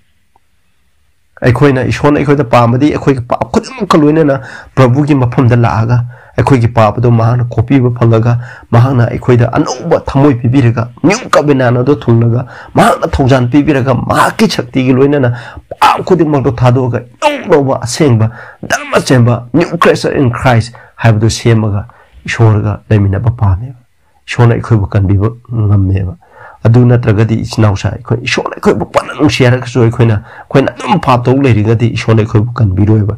ꯑꯩꯈꯣꯏꯅ, ꯏꯁꯣꯔꯅ ꯑꯩꯈꯣꯏꯗ ꯄꯥꯝꯕꯗꯤ ꯑꯩꯈꯣꯏꯒꯤ ꯄꯥꯞ ꯈꯨꯗꯤꯡꯃꯛꯀ ꯂꯣꯏꯅꯅ ꯄ꯭ꯔꯚꯨꯒꯤ ꯃꯐꯝꯗ ꯂꯥꯛꯑꯒ ꯑꯩꯈꯣꯏꯒꯤ ꯄꯥꯞ ꯑꯗꯨ ꯃꯍꯥꯛꯅ ꯀꯣꯛꯄꯤꯕ ꯐꯪꯉꯒ, ꯃꯍꯥꯛꯅ ꯑꯩꯈꯣꯏꯗ ꯑꯅꯧꯕ ꯊꯃꯣꯏ ꯄꯤꯕꯤꯔꯒ, new covenant ꯑꯗꯨ ꯊꯨꯡꯂꯒ, ꯃꯍꯥꯛꯅ ꯊꯧꯖꯥꯜ ꯄꯤꯕꯤꯔꯒ, ꯃꯍꯥꯛꯀꯤ ꯁꯛꯇꯤꯒꯤ ꯂꯣꯏꯅꯅ ꯄꯥꯞ ꯈꯨꯗꯤꯡꯃꯛꯇꯣ ꯊꯥꯗꯣꯛꯑꯒ ꯏꯅꯧ ꯅꯧꯕ ꯑꯁꯦꯡꯕ ꯙꯔꯃ ꯆꯦꯟꯕ, new creature in Christ ꯍꯥꯏꯕꯗꯨ ꯁꯦꯝꯃꯒ ꯏꯁꯣꯔꯒ ꯂꯩꯃꯤꯟꯅꯕ ꯄꯥꯝꯃꯦꯕ꯫ ꯏꯁꯣꯔꯅ ꯑꯩꯈꯣꯏꯕꯨ ꯀꯟꯕꯤꯕ ꯉꯝꯃꯦꯕ꯫ ꯑꯗꯨ ꯅꯠꯇ꯭ꯔꯒꯗꯤ, ꯏꯆꯤꯟ ꯏꯅꯥꯎꯁꯥ, ꯑꯩꯈꯣꯏ, ꯏꯁꯣꯔꯅ ꯑꯩꯈꯣꯏꯕꯨ ꯐꯅ ꯅꯨꯡꯁꯤ ꯍꯥꯏꯔꯒꯁꯨ, ꯑꯩꯈꯣꯏꯅ, ꯑꯩꯈꯣꯏꯅ ꯑꯗꯨꯝ ꯄꯥꯞ ꯇꯧ ꯂꯩꯔꯒꯗꯤ ꯏꯁꯣꯔꯅ ꯑꯩꯈꯣꯏꯕꯨ ꯀꯟꯕꯤꯔꯣꯏꯕ꯫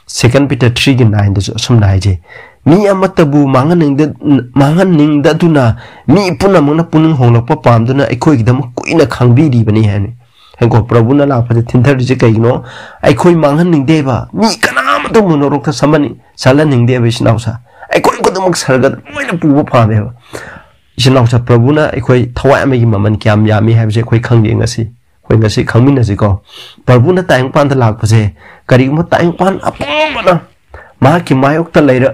Second Peter three ꯒꯤ nine ꯗꯁꯨ ꯑꯁꯨꯝꯅ ꯍꯥꯏꯖꯩ, "ꯃꯤ ꯑꯃꯠꯇꯕꯨ ꯃꯥꯡꯍꯟꯅꯤꯡꯗ-, ꯃꯥꯡꯍꯟꯅꯤꯡꯗꯗꯨꯅ ꯃꯤ ꯄꯨꯝꯅꯃꯛꯅ ꯄꯨꯛꯅꯤꯡ ꯍꯣꯡꯂꯛꯄ ꯄꯥꯝꯗꯨꯅ ꯑꯩꯈꯣꯏꯒꯤꯗꯃꯛ ꯀꯨꯏꯅ ꯈꯥꯡꯕꯤꯔꯤꯕꯅꯤ" ꯍꯥꯏꯅ꯫ ꯍꯦꯡꯀꯣ, ꯄ꯭ꯔꯚꯨꯅ ꯂꯥꯛꯄꯁꯦ ꯊꯤꯟꯊꯔꯤꯁꯦ ꯀꯩꯒꯤꯅꯣ? ꯑꯩꯈꯣꯏ ꯃꯥꯡꯍꯟꯅꯤꯡꯗꯦꯕ꯫ ꯃꯤ ꯀꯅꯥꯃꯠꯇꯕꯨ ꯅꯣꯔꯣꯛꯇ ꯁꯝꯍꯟꯅꯤꯡ-, ꯆꯠꯍꯟꯅꯤꯡꯗꯦꯕ, ꯏꯆꯤꯟ ꯏꯅꯥꯎꯁꯥ꯫ ꯑꯩꯈꯣꯏ ꯈꯨꯗꯤꯡꯃꯛ ꯁꯔꯒꯗ ꯂꯣꯏꯅ ꯄꯨꯕ ꯄꯥꯝꯃꯦꯕ꯫ ꯏꯆꯤꯟ ꯏꯅꯥꯎꯁꯥ, ꯄ꯭ꯔꯚꯨꯅ ꯑꯩꯈꯣꯏ ꯊꯋꯥꯏ ꯑꯃꯒꯤ ꯃꯃꯜ ꯀꯌꯥꯝ ꯌꯥꯝꯃꯤ ꯍꯥꯏꯕꯁꯦ ꯑꯩꯈꯣꯏ ꯈꯪꯗꯦ꯫ ꯉꯁꯤ ꯑꯩꯈꯣꯏ ꯉꯁꯤ ꯈꯪꯃꯤꯟꯅꯁꯤꯀꯣ꯫ ꯄ꯭ꯔꯚꯨꯅ ꯇꯥꯏꯕꯪꯄꯥꯟꯗ ꯂꯥꯛꯄꯁꯦ, ꯀꯔꯤꯒꯨꯝꯕ ꯇꯥꯏꯕꯪꯄꯥꯟ ꯑꯄꯨꯝꯕꯅ ꯃꯍꯥꯛꯀꯤ ꯃꯥꯌꯣꯛꯇ ꯂꯩꯔ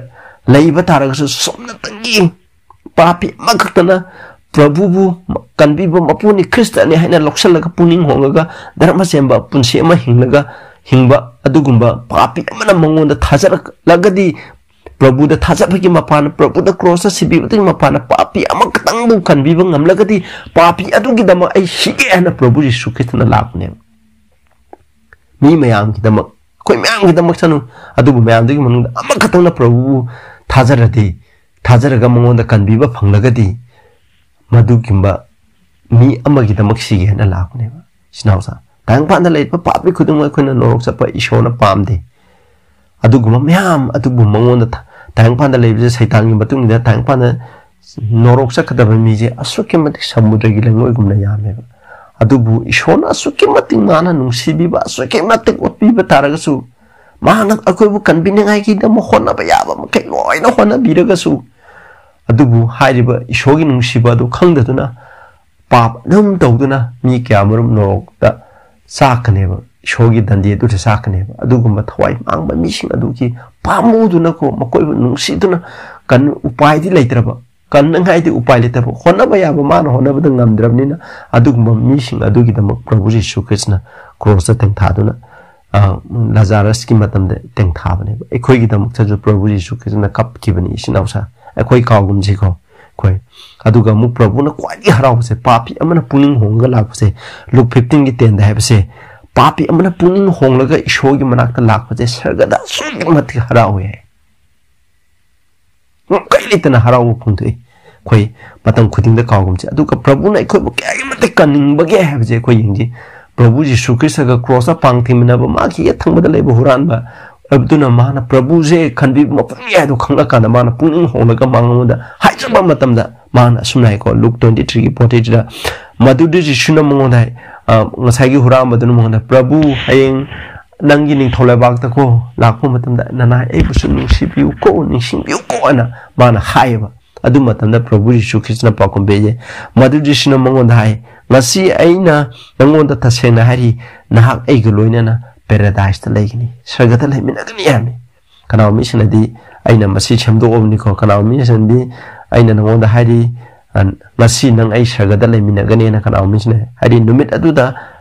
ꯂꯩꯕ ꯇꯥꯔꯒꯁꯨ, ꯁꯣꯝꯅꯇꯪꯒꯤ ꯄꯥꯄꯤ ꯑꯃꯈꯛꯇꯅ ꯄ꯭ꯔꯚꯨꯕꯨ ꯀꯟꯕꯤꯕ ꯃꯄꯨꯅꯤ, ꯈ꯭ꯔꯤꯁꯇꯅꯤ ꯍꯥꯏꯅ ꯂꯧꯁꯤꯜꯂꯒ, ꯄꯨꯛꯅꯤꯡ ꯍꯣꯡꯂꯒ, ꯙꯔꯃ ꯆꯦꯟꯕ ꯄꯨꯟꯁꯤ ꯑꯃ ꯍꯤꯡꯂꯒ ꯍꯤꯡꯕ ꯑꯗꯨꯒꯨꯝꯕ ꯄꯥꯄꯤ ꯑꯃꯅ ꯃꯉꯣꯟꯗ ꯊꯥꯖꯔꯛꯂꯒꯗꯤ, ꯄ꯭ꯔꯚꯨꯗ ꯊꯥꯖꯕꯒꯤ ꯃꯄꯥꯟ, ꯄ꯭ꯔꯚꯨꯗ ꯀ꯭ꯔꯣꯁꯇ ꯁꯤꯕꯤꯕꯗꯒꯤ ꯃꯄꯥꯟ, ꯄꯥꯄꯤ ꯑꯃꯈꯛꯇꯪꯕꯨ ꯀꯟꯕꯤꯕ ꯉꯝꯂꯒꯗꯤ, ꯄꯥꯄꯤ ꯑꯗꯨꯒꯤꯗꯃꯛ ꯑꯩ ꯁꯤꯒꯦ ꯍꯥꯏꯅ ꯄ꯭ꯔꯚꯨ ꯌꯤꯁꯨ ꯈ꯭ꯔꯤꯁꯇꯅ ꯂꯥꯛꯄꯅꯦꯕ꯫ ꯃꯤ ꯃꯌꯥꯝꯒꯤꯗꯃꯛ, ꯑꯩꯈꯣꯏ ꯃꯌꯥꯝꯒꯤꯗꯃꯛ ꯁꯅꯨ, ꯑꯗꯨꯕꯨ ꯃꯌꯥꯝꯗꯨꯒꯤ ꯃꯅꯨꯡꯗ ꯑꯃꯈꯛꯇꯪꯅ ꯄ꯭ꯔꯚꯨꯕꯨ ꯊꯥꯖꯔꯗꯤ, ꯊꯥꯖꯔꯒ ꯃꯉꯣꯟꯗ ꯀꯟꯕꯤꯕ ꯐꯪꯂꯒꯗꯤ, ꯃꯗꯨꯒꯨꯝꯕ ꯃꯤ ꯑꯃꯒꯤꯗꯃꯛ ꯁꯤꯒꯦ ꯍꯥꯏꯅ ꯂꯥꯛꯄꯅꯦꯕ꯫ ꯏꯆꯤꯟ ꯏꯅꯥꯎꯁꯥ, ꯇꯥꯏꯕꯪꯄꯥꯟꯗ ꯂꯩꯔꯤꯕ ꯄꯥꯄꯤ ꯈꯨꯗꯤꯡꯃꯛ ꯑꯩꯈꯣꯏꯅ ꯅꯣꯔꯣꯛ ꯆꯠꯄ ꯏꯁꯣꯔꯅ ꯄꯥꯝꯗꯦ꯫ ꯑꯗꯨꯒꯨꯝꯕ ꯃꯌꯥꯝ ꯑꯗꯨꯕꯨ ꯃꯉꯣꯟꯗ ꯊ-, ꯇꯥꯏꯕꯪꯄꯥꯟꯗ ꯂꯩꯕꯁꯦ, ꯁꯩꯇꯥꯟꯒꯤ ꯃꯇꯨꯡ ꯏꯟꯅ ꯇꯥꯏꯕꯪꯄꯥꯟꯗ ꯅꯣꯔꯣꯛ ꯆꯠꯀꯗꯕ ꯃꯤꯁꯦ ꯑꯁꯨꯛꯀꯤ ꯃꯇꯤꯛ ꯁꯃꯨꯗ꯭ꯔꯒꯤ ꯂꯩꯉꯣꯏꯒꯨꯝꯅ ꯌꯥꯝꯃꯦꯕ꯫ ꯑꯗꯨꯕꯨ ꯏꯁꯣꯔꯅ ꯑꯁꯨꯛꯀꯤ ꯃꯇꯤꯛ ꯃꯥꯅ ꯅꯨꯡꯁꯤꯕꯤꯕ, ꯑꯁꯨꯛꯀꯤ ꯃꯇꯤꯛ ꯑꯣꯠꯄꯤꯕ ꯇꯥꯔꯒꯁꯨ, ꯃꯥꯅ ꯑꯩꯈꯣꯏꯕꯨ ꯀꯟꯕꯤꯅꯤꯡꯉꯥꯏꯒꯤꯗꯃꯛ ꯍꯣꯠꯅꯕ ꯌꯥꯕ ꯃꯈꯩ ꯂꯣꯏꯅ ꯍꯣꯠꯅꯕꯤꯔꯒꯁꯨ, ꯑꯗꯨꯕꯨ ꯍꯥꯏꯔꯤꯕ ꯏꯁꯣꯔꯒꯤ ꯅꯨꯡꯁꯤꯕ ꯑꯗꯨ ꯈꯪꯗꯗꯨꯅ, ꯄꯥꯞ ꯑꯗꯨꯝ ꯇꯧꯗꯨꯅ ꯃꯤ ꯀꯌꯥ ꯃꯔꯨꯝ ꯅꯣꯔꯣꯛꯇ ꯆꯥꯛꯀꯅꯦꯕ, ꯏꯁꯣꯔꯒꯤ ꯗꯟꯗꯤ ꯑꯗꯨꯗ ꯆꯥꯛꯀꯅꯦꯕ꯫ ꯑꯗꯨꯒꯨꯝꯕ ꯊꯋꯥꯏ ꯃꯥꯡꯕ ꯃꯤꯁꯤꯡ ꯑꯗꯨꯒꯤ ꯄꯥꯝꯃꯨꯗꯨꯅꯀꯣ, ꯃꯈꯣꯏꯕꯨ ꯅꯨꯡꯁꯤꯗꯨꯅ, ꯀꯟ-, ꯎꯄꯥꯏꯗꯤ ꯂꯩꯇ꯭ꯔꯕ, ꯀꯟꯅꯉꯥꯏꯗꯤ ꯎꯄꯥꯏ ꯂꯩꯇꯕ, ꯍꯣꯠꯅꯕ ꯌꯥꯕ ꯃꯥꯅ ꯍꯣꯠꯅꯕꯗ ꯉꯝꯗ꯭ꯔꯕꯅꯤꯅ, ꯑꯗꯨꯒꯨꯝꯕ ꯃꯤꯁꯤꯡ ꯑꯗꯨꯒꯤꯗꯃꯛ ꯄ꯭ꯔꯚꯨ ꯖꯤꯁꯨ ꯈ꯭ꯔꯤꯁꯅ ꯀ꯭ꯔꯣꯁꯇ ꯇꯦꯡꯊꯥꯗꯨꯅ, ꯑ, ꯂꯥꯖꯥꯔꯁꯀꯤ ꯃꯇꯝꯗ ꯇꯦꯡꯊꯥꯕꯅꯦꯕ꯫ ꯑꯩꯈꯣꯏꯒꯤꯗꯃꯛꯇꯁꯨ ꯄ꯭ꯔꯚꯨ ꯖꯤꯁꯨ ꯈ꯭ꯔꯤꯁꯅ ꯀꯞꯈꯤꯕꯅꯤ, ꯏꯆꯤꯟ ꯏꯅꯥꯎꯁꯥ꯫ ꯑꯩꯈꯣꯏ ꯀꯥꯎꯒꯨꯝꯁꯤꯀꯣ꯫ ꯑꯩꯈꯣꯏ, ꯑꯗꯨꯒ ꯑꯃꯨꯛ ꯄ꯭ꯔꯚꯨꯅ ꯈ꯭ꯋꯥꯏꯗꯒꯤ ꯍꯔꯥꯎꯕꯁꯦ, ꯄꯥꯄꯤ ꯑꯃꯅ ꯄꯨꯛꯅꯤꯡ ꯍꯣꯡꯉꯒ ꯂꯥꯛꯄꯁꯦ, ꯂꯨꯛ ꯐꯤꯐꯇꯤꯟꯒꯤ ꯇꯦꯟꯗ ꯍꯥꯏꯕꯁꯦ, ꯄꯥꯄꯤ ꯑꯃꯅ ꯄꯨꯛꯅꯤꯡ ꯍꯣꯡꯂꯒ ꯏꯁꯣꯔꯒꯤ ꯃꯅꯥꯛꯇ ꯂꯥꯛꯄꯁꯦ ꯁꯔꯒꯗ ꯑꯁꯨꯛꯀꯤ ꯃꯇꯤꯛ ꯍꯔꯥꯎꯋꯦ ꯍꯥꯏ꯫ ꯉꯝꯈꯩ ꯂꯩꯇꯅ ꯍꯔꯥꯎꯕ ꯐꯣꯡꯗꯣꯛꯏ꯫ ꯑꯩꯈꯣꯏ ꯃꯇꯝ ꯈꯨꯗꯤꯡꯗ ꯀꯥꯎꯒꯨꯝꯁꯦ꯫ ꯑꯗꯨꯒ ꯄ꯭ꯔꯚꯨꯅ ꯑꯩꯈꯣꯏꯕꯨ ꯀꯌꯥꯒꯤ ꯃꯇꯤꯛ ꯀꯟꯅꯤꯡꯕꯒꯦ ꯍꯥꯏꯕꯁꯦ ꯑꯩꯈꯣꯏ ꯌꯦꯡꯁꯤ꯫ ꯄ꯭ꯔꯚꯨ ꯖꯤꯁꯨ ꯈ꯭ꯔꯤꯁꯇꯒ ꯀ꯭ꯔꯣꯁꯇ ꯄꯥꯡ ꯊꯤꯃꯤꯟꯅꯕ, ꯃꯥꯒꯤ ꯌꯦꯠ ꯊꯪꯕꯗ ꯂꯩꯕ ꯍꯨꯔꯥꯟꯕ ꯑꯗꯨꯅ ꯃꯥꯅ ꯄ꯭ꯔꯚꯨꯁꯦ ꯈꯟꯕꯤꯕ ꯃꯄꯨꯅꯤ ꯍꯥꯏꯗꯣ ꯈꯪꯂꯀꯥꯟꯗ, ꯃꯥꯅ ꯄꯨꯛꯅꯤꯡ ꯍꯣꯡꯂꯒ ꯃꯉꯣꯟꯗ ꯍꯥꯏꯖꯕ ꯃꯇꯝꯗ, ꯃꯥꯅ ꯑꯁꯨꯝꯅ ꯍꯥꯏꯀꯣ, ꯂꯨꯛ ꯇ꯭ꯋꯦꯟꯇꯤ ꯊ꯭ꯔꯤꯒꯤ ꯐꯣꯔꯇꯤꯗ, ꯃꯗꯨꯗꯤ ꯖꯤꯁꯨꯅ ꯃꯉꯣꯟꯗ ꯍꯥꯏ, ꯑ, ꯉꯁꯥꯏꯒꯤ ꯍꯨꯔꯥꯟꯕꯗꯨꯅ ꯃꯉꯣꯟꯗ, "ꯄ꯭ꯔꯚꯨ, ꯍꯌꯦꯡ ꯅꯪꯒꯤ ꯅꯤꯡꯊꯧ ꯂꯩꯕꯥꯛꯇꯀꯣ ꯂꯥꯛꯄ ꯃꯇꯝꯗ ꯅꯅꯥꯏ ꯑꯩꯕꯨꯁꯨ ꯅꯨꯡꯁꯤꯕꯤꯌꯨꯀꯣ, ꯅꯤꯡꯁꯤꯡꯕꯤꯌꯨꯀꯣ" ꯍꯥꯏꯅ ꯃꯥꯅ ꯍꯥꯏꯌꯦꯕ꯫ ꯑꯗꯨ ꯃꯇꯝꯗ ꯄ꯭ꯔꯚꯨ ꯌꯤꯁꯨ ꯈ꯭ꯔꯤꯁꯇꯅ ꯄꯥꯎꯈꯨꯝ ꯄꯤꯌꯦ꯫ ꯃꯗꯨ ꯖꯤꯁꯨꯅ ꯃꯉꯣꯟꯗ ꯍꯥꯏ, "ꯉꯁꯤ ꯑꯩꯅ ꯅꯉꯣꯟꯗ ꯇꯁꯦꯡꯅ ꯍꯥꯏꯔꯤ, ꯅꯍꯥꯛ ꯑꯩꯒ ꯂꯣꯏꯅꯅ ꯄꯦꯔꯥꯗꯥꯏꯁꯇ ꯂꯩꯒꯅꯤ, ꯁꯔꯒꯗ ꯂꯩꯃꯤꯟꯅꯒꯅꯤ" ꯍꯥꯏꯕꯅꯤ꯫ ꯀꯅꯥꯒꯨꯝꯕ ꯃꯤꯁꯤꯅꯗꯤ, "ꯑꯩꯅ ꯃꯁꯤ ꯁꯦꯝꯗꯣꯛꯑꯕꯅꯤꯀꯣ", ꯀꯅꯥꯒꯨꯝꯕ ꯃꯤꯁꯤꯅꯗꯤ, "ꯑꯩꯅ ꯅꯉꯣꯟꯗ ꯍꯥꯏꯔꯤ, ꯑ, ꯉꯁꯤ ꯅꯪ ꯑꯩ ꯁꯔꯒꯗ ꯂꯩꯃꯤꯟꯅꯒꯅꯦꯅ", ꯀꯅꯥꯒꯨꯝꯕ ꯃꯤꯁꯤꯅ ꯍꯥꯏꯗꯤ, ꯅꯨꯃꯤꯠ ꯑꯗꯨꯗ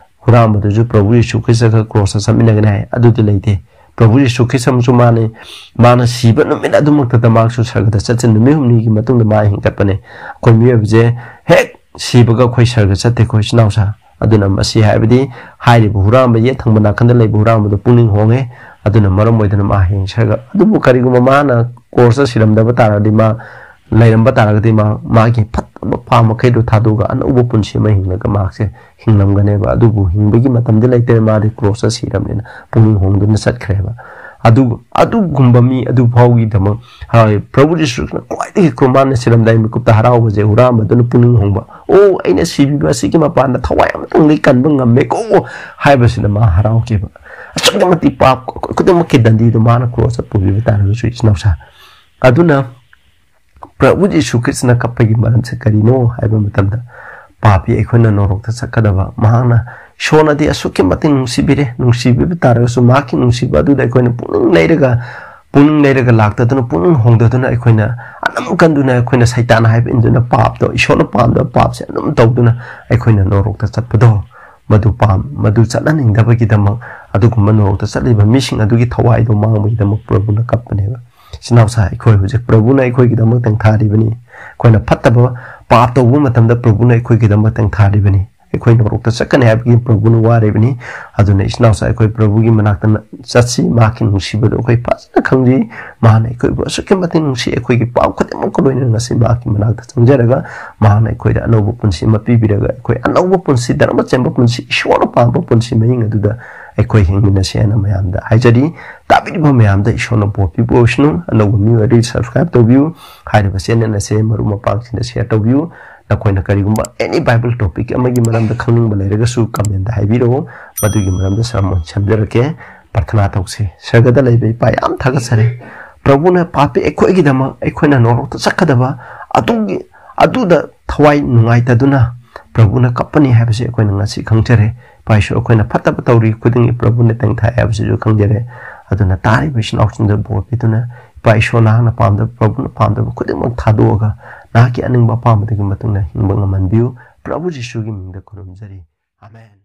ꯍꯨꯔꯥꯟꯕꯗꯨꯁꯨ ꯄ꯭ꯔꯚꯨ ꯌꯤꯁꯨ ꯈ꯭ꯔꯤꯁꯇꯒ ꯀ꯭ꯔꯣꯁꯇ ꯆꯠꯃꯤꯟꯅꯒꯅꯤ ꯍꯥꯏ꯫ ꯑꯗꯨꯗꯤ ꯂꯩꯇꯦ꯫ ꯄ꯭ꯔꯚꯨ ꯌꯤꯁꯨ ꯈ꯭ꯔꯤꯁꯇ ꯑꯃꯁꯨ ꯃꯥꯅ, ꯃꯥꯅ ꯁꯤꯕ ꯅꯨꯃꯤꯠ ꯑꯗꯨꯃꯛꯇꯗ ꯃꯍꯥꯛꯁꯨ ꯁꯔꯒꯗ ꯆꯠꯆ, ꯅꯨꯃꯤꯠ ꯍꯨꯝꯅꯤꯒꯤ ꯃꯇꯨꯡꯗ ꯃꯥ ꯍꯤꯡꯒꯠꯄꯅꯦ꯫ ꯑꯩꯈꯣꯏ ꯃꯤꯑꯣꯏꯕꯁꯦ ꯍꯦꯛ ꯁꯤꯕꯒ ꯑꯩꯈꯣꯏ ꯁꯔꯒ ꯆꯠꯇꯦꯀꯣ, ꯏꯆꯤꯟ ꯏꯅꯥꯎꯁꯥ꯫ ꯑꯗꯨꯅ ꯃꯁꯤ ꯍꯥꯏꯕꯗꯤ ꯍꯥꯏꯔꯤꯕ ꯍꯨꯔꯥꯟꯕ, ꯌꯦꯠ ꯊꯪꯕ ꯅꯥꯀꯟꯗ ꯂꯩꯕ ꯍꯨꯔꯥꯟꯕꯗꯣ ꯄꯨꯛꯅꯤꯡ ꯍꯣꯡꯉꯦ꯫ ꯑꯗꯨꯅ ꯃꯔꯝ ꯑꯣꯏꯗꯅ ꯃꯥ ꯍꯌꯦꯡ ꯁꯔꯒ, ꯑꯗꯨꯕꯨ ꯀꯔꯤꯒꯨꯝꯕ ꯃꯥꯅ ꯀ꯭ꯔꯣꯁꯇ ꯁꯤꯔꯝꯗꯕ ꯇꯥꯔꯒꯗꯤ, ꯃꯥ ꯂꯩꯔꯝꯕ ꯇꯥꯔꯒꯗꯤ, ꯃꯥ, ꯃꯥꯒꯤ ꯐꯠꯇꯕ ꯄꯥꯝ ꯃꯈꯩꯗꯣ ꯊꯥꯗꯣꯛꯑꯒ ꯑꯅꯧꯕ ꯄꯨꯟꯁꯤ ꯑꯃ ꯍꯤꯡꯂꯒ ꯃꯍꯥꯛꯁꯦ ꯍꯤꯡꯂꯝꯒꯅꯦꯕ꯫ ꯑꯗꯨꯕꯨ ꯍꯤꯡꯕꯒꯤ ꯃꯇꯝꯗꯤ ꯂꯩꯇ꯭ꯔꯦ, ꯃꯥꯗꯤ ꯀ꯭ꯔꯣꯁꯇ ꯁꯤꯔꯕꯅꯤꯅ ꯄꯨꯛꯅꯤꯡ ꯍꯣꯡꯗꯨꯅ ꯆꯠꯈ꯭ꯔꯦꯕ꯫ ꯑꯗꯨ, ꯑꯗꯨꯒꯨꯝꯕ ꯃꯤ ꯑꯗꯨ ꯐꯥꯎꯒꯤꯗꯃꯛ, ꯍꯥꯏ, ꯄ꯭ꯔꯚꯨ ꯖꯤꯁꯨꯅ ꯈ꯭ꯋꯥꯏꯗꯒꯤ ꯀ꯭ꯔꯨ-, ꯃꯥꯅ ꯁꯤꯔꯝꯗꯥꯏ ꯃꯤꯀꯨꯞꯇ ꯍꯔꯥꯎꯕꯁꯦ ꯍꯨꯔꯥꯟꯕꯗꯨꯅ ꯄꯨꯛꯅꯤꯡ ꯍꯣꯡꯕ꯫ "ꯑꯣ, ꯑꯩꯅ ꯁꯤꯕꯤꯕ ꯑꯁꯤꯒꯤ ꯃꯄꯥꯟꯗ ꯊꯋꯥꯏ ꯑꯃꯇꯪꯗꯤ ꯀꯟꯕ ꯉꯝꯃꯦꯀꯣ" ꯍꯥꯏꯕꯁꯤꯅ ꯃꯥ ꯍꯔꯥꯎꯈꯤꯕ꯫ ꯑꯁꯨꯛꯀꯤ ꯃꯇꯤꯛ ꯄꯥꯞ ꯈꯨꯗꯤꯡꯃꯛꯀꯤ ꯗꯟꯗꯤꯗꯨ ꯃꯥꯅ ꯀ꯭ꯔꯣꯁꯇ ꯄꯨꯕꯤꯕ ꯇꯥꯔꯒꯁꯨ, ꯏꯆꯤꯟ ꯏꯅꯥꯎꯁꯥ꯫ ꯑꯗꯨꯅ ꯄ꯭ꯔꯚꯨ ꯖꯤꯁꯨ ꯈ꯭ꯔꯤꯁꯇꯅ ꯀꯞꯄꯒꯤ ꯃꯔꯝꯁꯦ ꯀꯔꯤꯅꯣ ꯍꯥꯏꯕ ꯃꯇꯝꯗ, ꯄꯥꯄꯤ ꯑꯩꯈꯣꯏꯅ ꯅꯣꯔꯣꯛꯇ ꯆꯠꯀꯗꯕ, ꯃꯍꯥꯛꯅ, ꯏꯁꯣꯔꯅꯗꯤ ꯑꯁꯨꯛꯀꯤ ꯃꯇꯤꯛ ꯅꯨꯡꯁꯤꯕꯤꯔꯦ, ꯅꯨꯡꯁꯤꯕꯤꯕ ꯇꯥꯔꯒꯁꯨ ꯃꯍꯥꯛꯀꯤ ꯅꯨꯡꯁꯤꯕ ꯑꯗꯨꯗ ꯑꯩꯈꯣꯏꯅ ꯄꯨꯛꯅꯤꯡ ꯂꯩꯔꯒ, ꯄꯨꯛꯅꯤꯡ ꯂꯩꯔꯒ ꯂꯥꯛꯇꯗꯨꯅ, ꯄꯨꯛꯅꯤꯡ ꯍꯣꯡꯗꯗꯨꯅ, ꯑꯩꯈꯣꯏꯅ ꯑꯅꯝ ꯀꯟꯗꯨꯅ, ꯑꯩꯈꯣꯏꯅ ꯁꯩꯇꯥꯟ ꯍꯥꯏꯕ ꯏꯟꯗꯨꯅ, ꯄꯥꯞꯇꯣ, ꯏꯁꯣꯔꯅ ꯄꯥꯝꯗꯕ ꯄꯥꯞꯁꯦ ꯑꯗꯨꯝ ꯇꯧꯗꯨꯅ ꯑꯩꯈꯣꯏꯅ ꯅꯣꯔꯣꯛꯇ ꯆꯠꯄꯗꯣ, ꯃꯗꯨ ꯄꯥꯝ-, ꯃꯗꯨ ꯆꯠꯍꯟꯅꯤꯡꯗꯕꯒꯤꯗꯃꯛ, ꯑꯗꯨꯒꯨꯝꯕ ꯅꯣꯔꯣꯛꯇ ꯆꯠꯂꯤꯕ ꯃꯤꯁꯤꯡ ꯑꯗꯨꯒꯤ ꯊꯋꯥꯏꯗꯣ ꯃꯥꯡꯕꯒꯤꯗꯃꯛ ꯄ꯭ꯔꯚꯨꯅ ꯀꯞꯄꯅꯦꯕ꯫ ꯏꯆꯤꯟ ꯏꯅꯥꯎꯁꯥ, ꯑꯩꯈꯣꯏ ꯍꯧꯖꯤꯛ ꯄ꯭ꯔꯚꯨꯅ ꯑꯩꯈꯣꯏꯒꯤꯗꯃꯛ ꯇꯦꯡꯊꯥꯔꯤꯕꯅꯤ꯫ ꯑꯩꯈꯣꯏꯅ ꯐꯠꯇꯕ ꯄꯥꯞ ꯇꯧꯕ ꯃꯇꯝꯗ ꯄ꯭ꯔꯚꯨꯅ ꯑꯩꯈꯣꯏꯒꯤꯗꯃꯛ ꯇꯦꯡꯊꯥꯔꯤꯕꯅꯤ꯫ ꯑꯩꯈꯣꯏ ꯅꯣꯔꯣꯛꯇ ꯆꯠꯀꯅꯤ ꯍꯥꯏꯕꯒꯤ ꯄ꯭ꯔꯚꯨꯅ ꯋꯥꯔꯤꯕꯅꯤ꯫ ꯑꯗꯨꯅ ꯏꯆꯤꯟ ꯏꯅꯥꯎꯁꯥ, ꯑꯩꯈꯣꯏ ꯄ꯭ꯔꯚꯨꯒꯤ ꯃꯅꯥꯛꯇ ꯆꯠꯁꯤ, ꯃꯍꯥꯛꯀꯤ ꯅꯨꯡꯁꯤꯕꯗꯨ ꯑꯩꯈꯣꯏ ꯐꯖꯅ ꯈꯪꯖꯤ꯫ ꯃꯍꯥꯛꯅ ꯑꯩꯈꯣꯏꯕꯨ ꯑꯁꯨꯛꯀꯤ ꯃꯇꯤꯛ ꯅꯨꯡꯁꯤ, ꯑꯩꯈꯣꯏꯒꯤ ꯄꯥꯞ ꯈꯨꯗꯤꯡꯃꯛꯀ ꯂꯣꯏꯅꯅ ꯉꯁꯤ ꯃꯍꯥꯛꯀꯤ ꯃꯅꯥꯛꯇ ꯆꯪꯖꯔꯒ, ꯃꯍꯥꯛꯅ ꯑꯩꯈꯣꯏꯗ ꯑꯅꯧꯕ ꯄꯨꯟꯁꯤ ꯑꯃ ꯄꯤꯕꯤꯔꯒ, ꯑꯩꯈꯣꯏ ꯑꯅꯧꯕ ꯄꯨꯟꯁꯤ, ꯙꯔꯃ ꯆꯦꯟꯕ ꯄꯨꯟꯁꯤ, ꯏꯁꯣꯔꯅ ꯄꯥꯝꯕ ꯄꯨꯟꯁꯤ ꯃꯍꯤꯡ ꯑꯗꯨꯗ ꯑꯩꯈꯣꯏ ꯍꯤꯡꯃꯤꯟꯅꯁꯤ ꯍꯥꯏꯅ ꯃꯌꯥꯝꯗ ꯍꯥꯏꯖꯔꯤ꯫ ꯇꯥꯕꯤꯔꯤꯕ ꯃꯌꯥꯝꯗ ꯏꯁꯣꯔꯅ ꯕꯣꯔ ꯄꯤꯕ ꯑꯣꯏꯁꯅꯨ꯫ ꯑꯅꯧꯕ ꯃꯤꯑꯣꯏ ꯑꯗꯨ subscribe ꯇꯧꯕꯤꯌꯨ꯫ ꯍꯥꯏꯔꯤꯕ channel ꯑꯁꯦ ꯃꯔꯨꯞ ꯃꯄꯥꯡꯁꯤꯡꯗ share ꯇꯧꯕꯤꯌꯨ꯫ ꯅꯈꯣꯏꯅ ꯀꯔꯤꯒꯨꯝꯕ any Bible topic ꯑꯃꯒꯤ ꯃꯔꯝꯗ ꯈꯪꯅꯤꯡꯕ ꯂꯩꯔꯒꯁꯨ comment ꯍꯥꯏꯕꯤꯔꯛꯎ꯫ ꯃꯗꯨꯒꯤ ꯃꯔꯝꯗ sermon ꯁꯦꯝꯖꯔꯛꯀꯦ꯫ ꯄ꯭ꯔꯥꯔꯊꯅꯥ ꯇꯧꯁꯤ꯫ ꯁꯔꯒꯗ ꯂꯩꯕ ꯏꯄꯥ, ꯌꯥꯝ ꯊꯥꯒꯠꯆꯔꯤ꯫ ꯄ꯭ꯔꯚꯨꯅ ꯄꯥꯄꯤ ꯑꯩꯈꯣꯏꯒꯤꯗꯃꯛ ꯑꯩꯈꯣꯏꯅ ꯅꯣꯔꯣꯛꯇ ꯆꯠꯀꯗꯕ ꯑꯗꯨꯒꯤ, ꯑꯗꯨꯗ ꯊꯋꯥꯏ ꯅꯨꯡꯉꯥꯏꯇꯗꯨꯅ ꯄ꯭ꯔꯚꯨꯅ ꯀꯞꯄꯅꯤ ꯍꯥꯏꯕꯁꯤ ꯑꯩꯈꯣꯏꯅ ꯉꯁꯤ ꯈꯪꯖꯔꯦ꯫ ꯏꯄꯥ ꯏꯁꯣꯔ, ꯑꯩꯈꯣꯏꯅ ꯐꯠꯇꯕ ꯇꯧꯔꯤ ꯈꯨꯗꯤꯡꯒꯤ ꯄ꯭ꯔꯚꯨꯅ ꯇꯦꯡꯊꯥꯏ ꯍꯥꯏꯕꯁꯤꯁꯨ ꯈꯪꯖꯔꯦ꯫ ꯑꯗꯨꯅ ꯇꯥꯔꯤꯕ ꯏꯆꯤꯟ ꯏꯅꯥꯎꯁꯤꯡꯗ ꯕꯣꯔ ꯄꯤꯗꯨꯅ, ꯏꯄꯥ ꯏꯁꯣꯔ, ꯅꯍꯥꯛꯅ ꯄꯥꯝꯗꯕ, ꯄ꯭ꯔꯚꯨꯅ ꯄꯥꯝꯗꯕ ꯈꯨꯗꯤꯡꯃꯛ ꯊꯥꯗꯣꯛꯑꯒ ꯅꯍꯥꯛꯀꯤ ꯑꯅꯤꯡꯕ ꯑꯄꯥꯝꯕꯗꯨꯒꯤ ꯃꯇꯨꯡ ꯏꯟꯅ ꯍꯤꯡꯕ ꯉꯝꯍꯟꯕꯤꯌꯨ꯫ ꯄ꯭ꯔꯚꯨ ꯖꯤꯁꯨꯒꯤ ꯃꯤꯡꯗ ꯈꯨꯔꯨꯝꯖꯔꯤ꯫ ꯑꯥꯃꯦꯟ꯫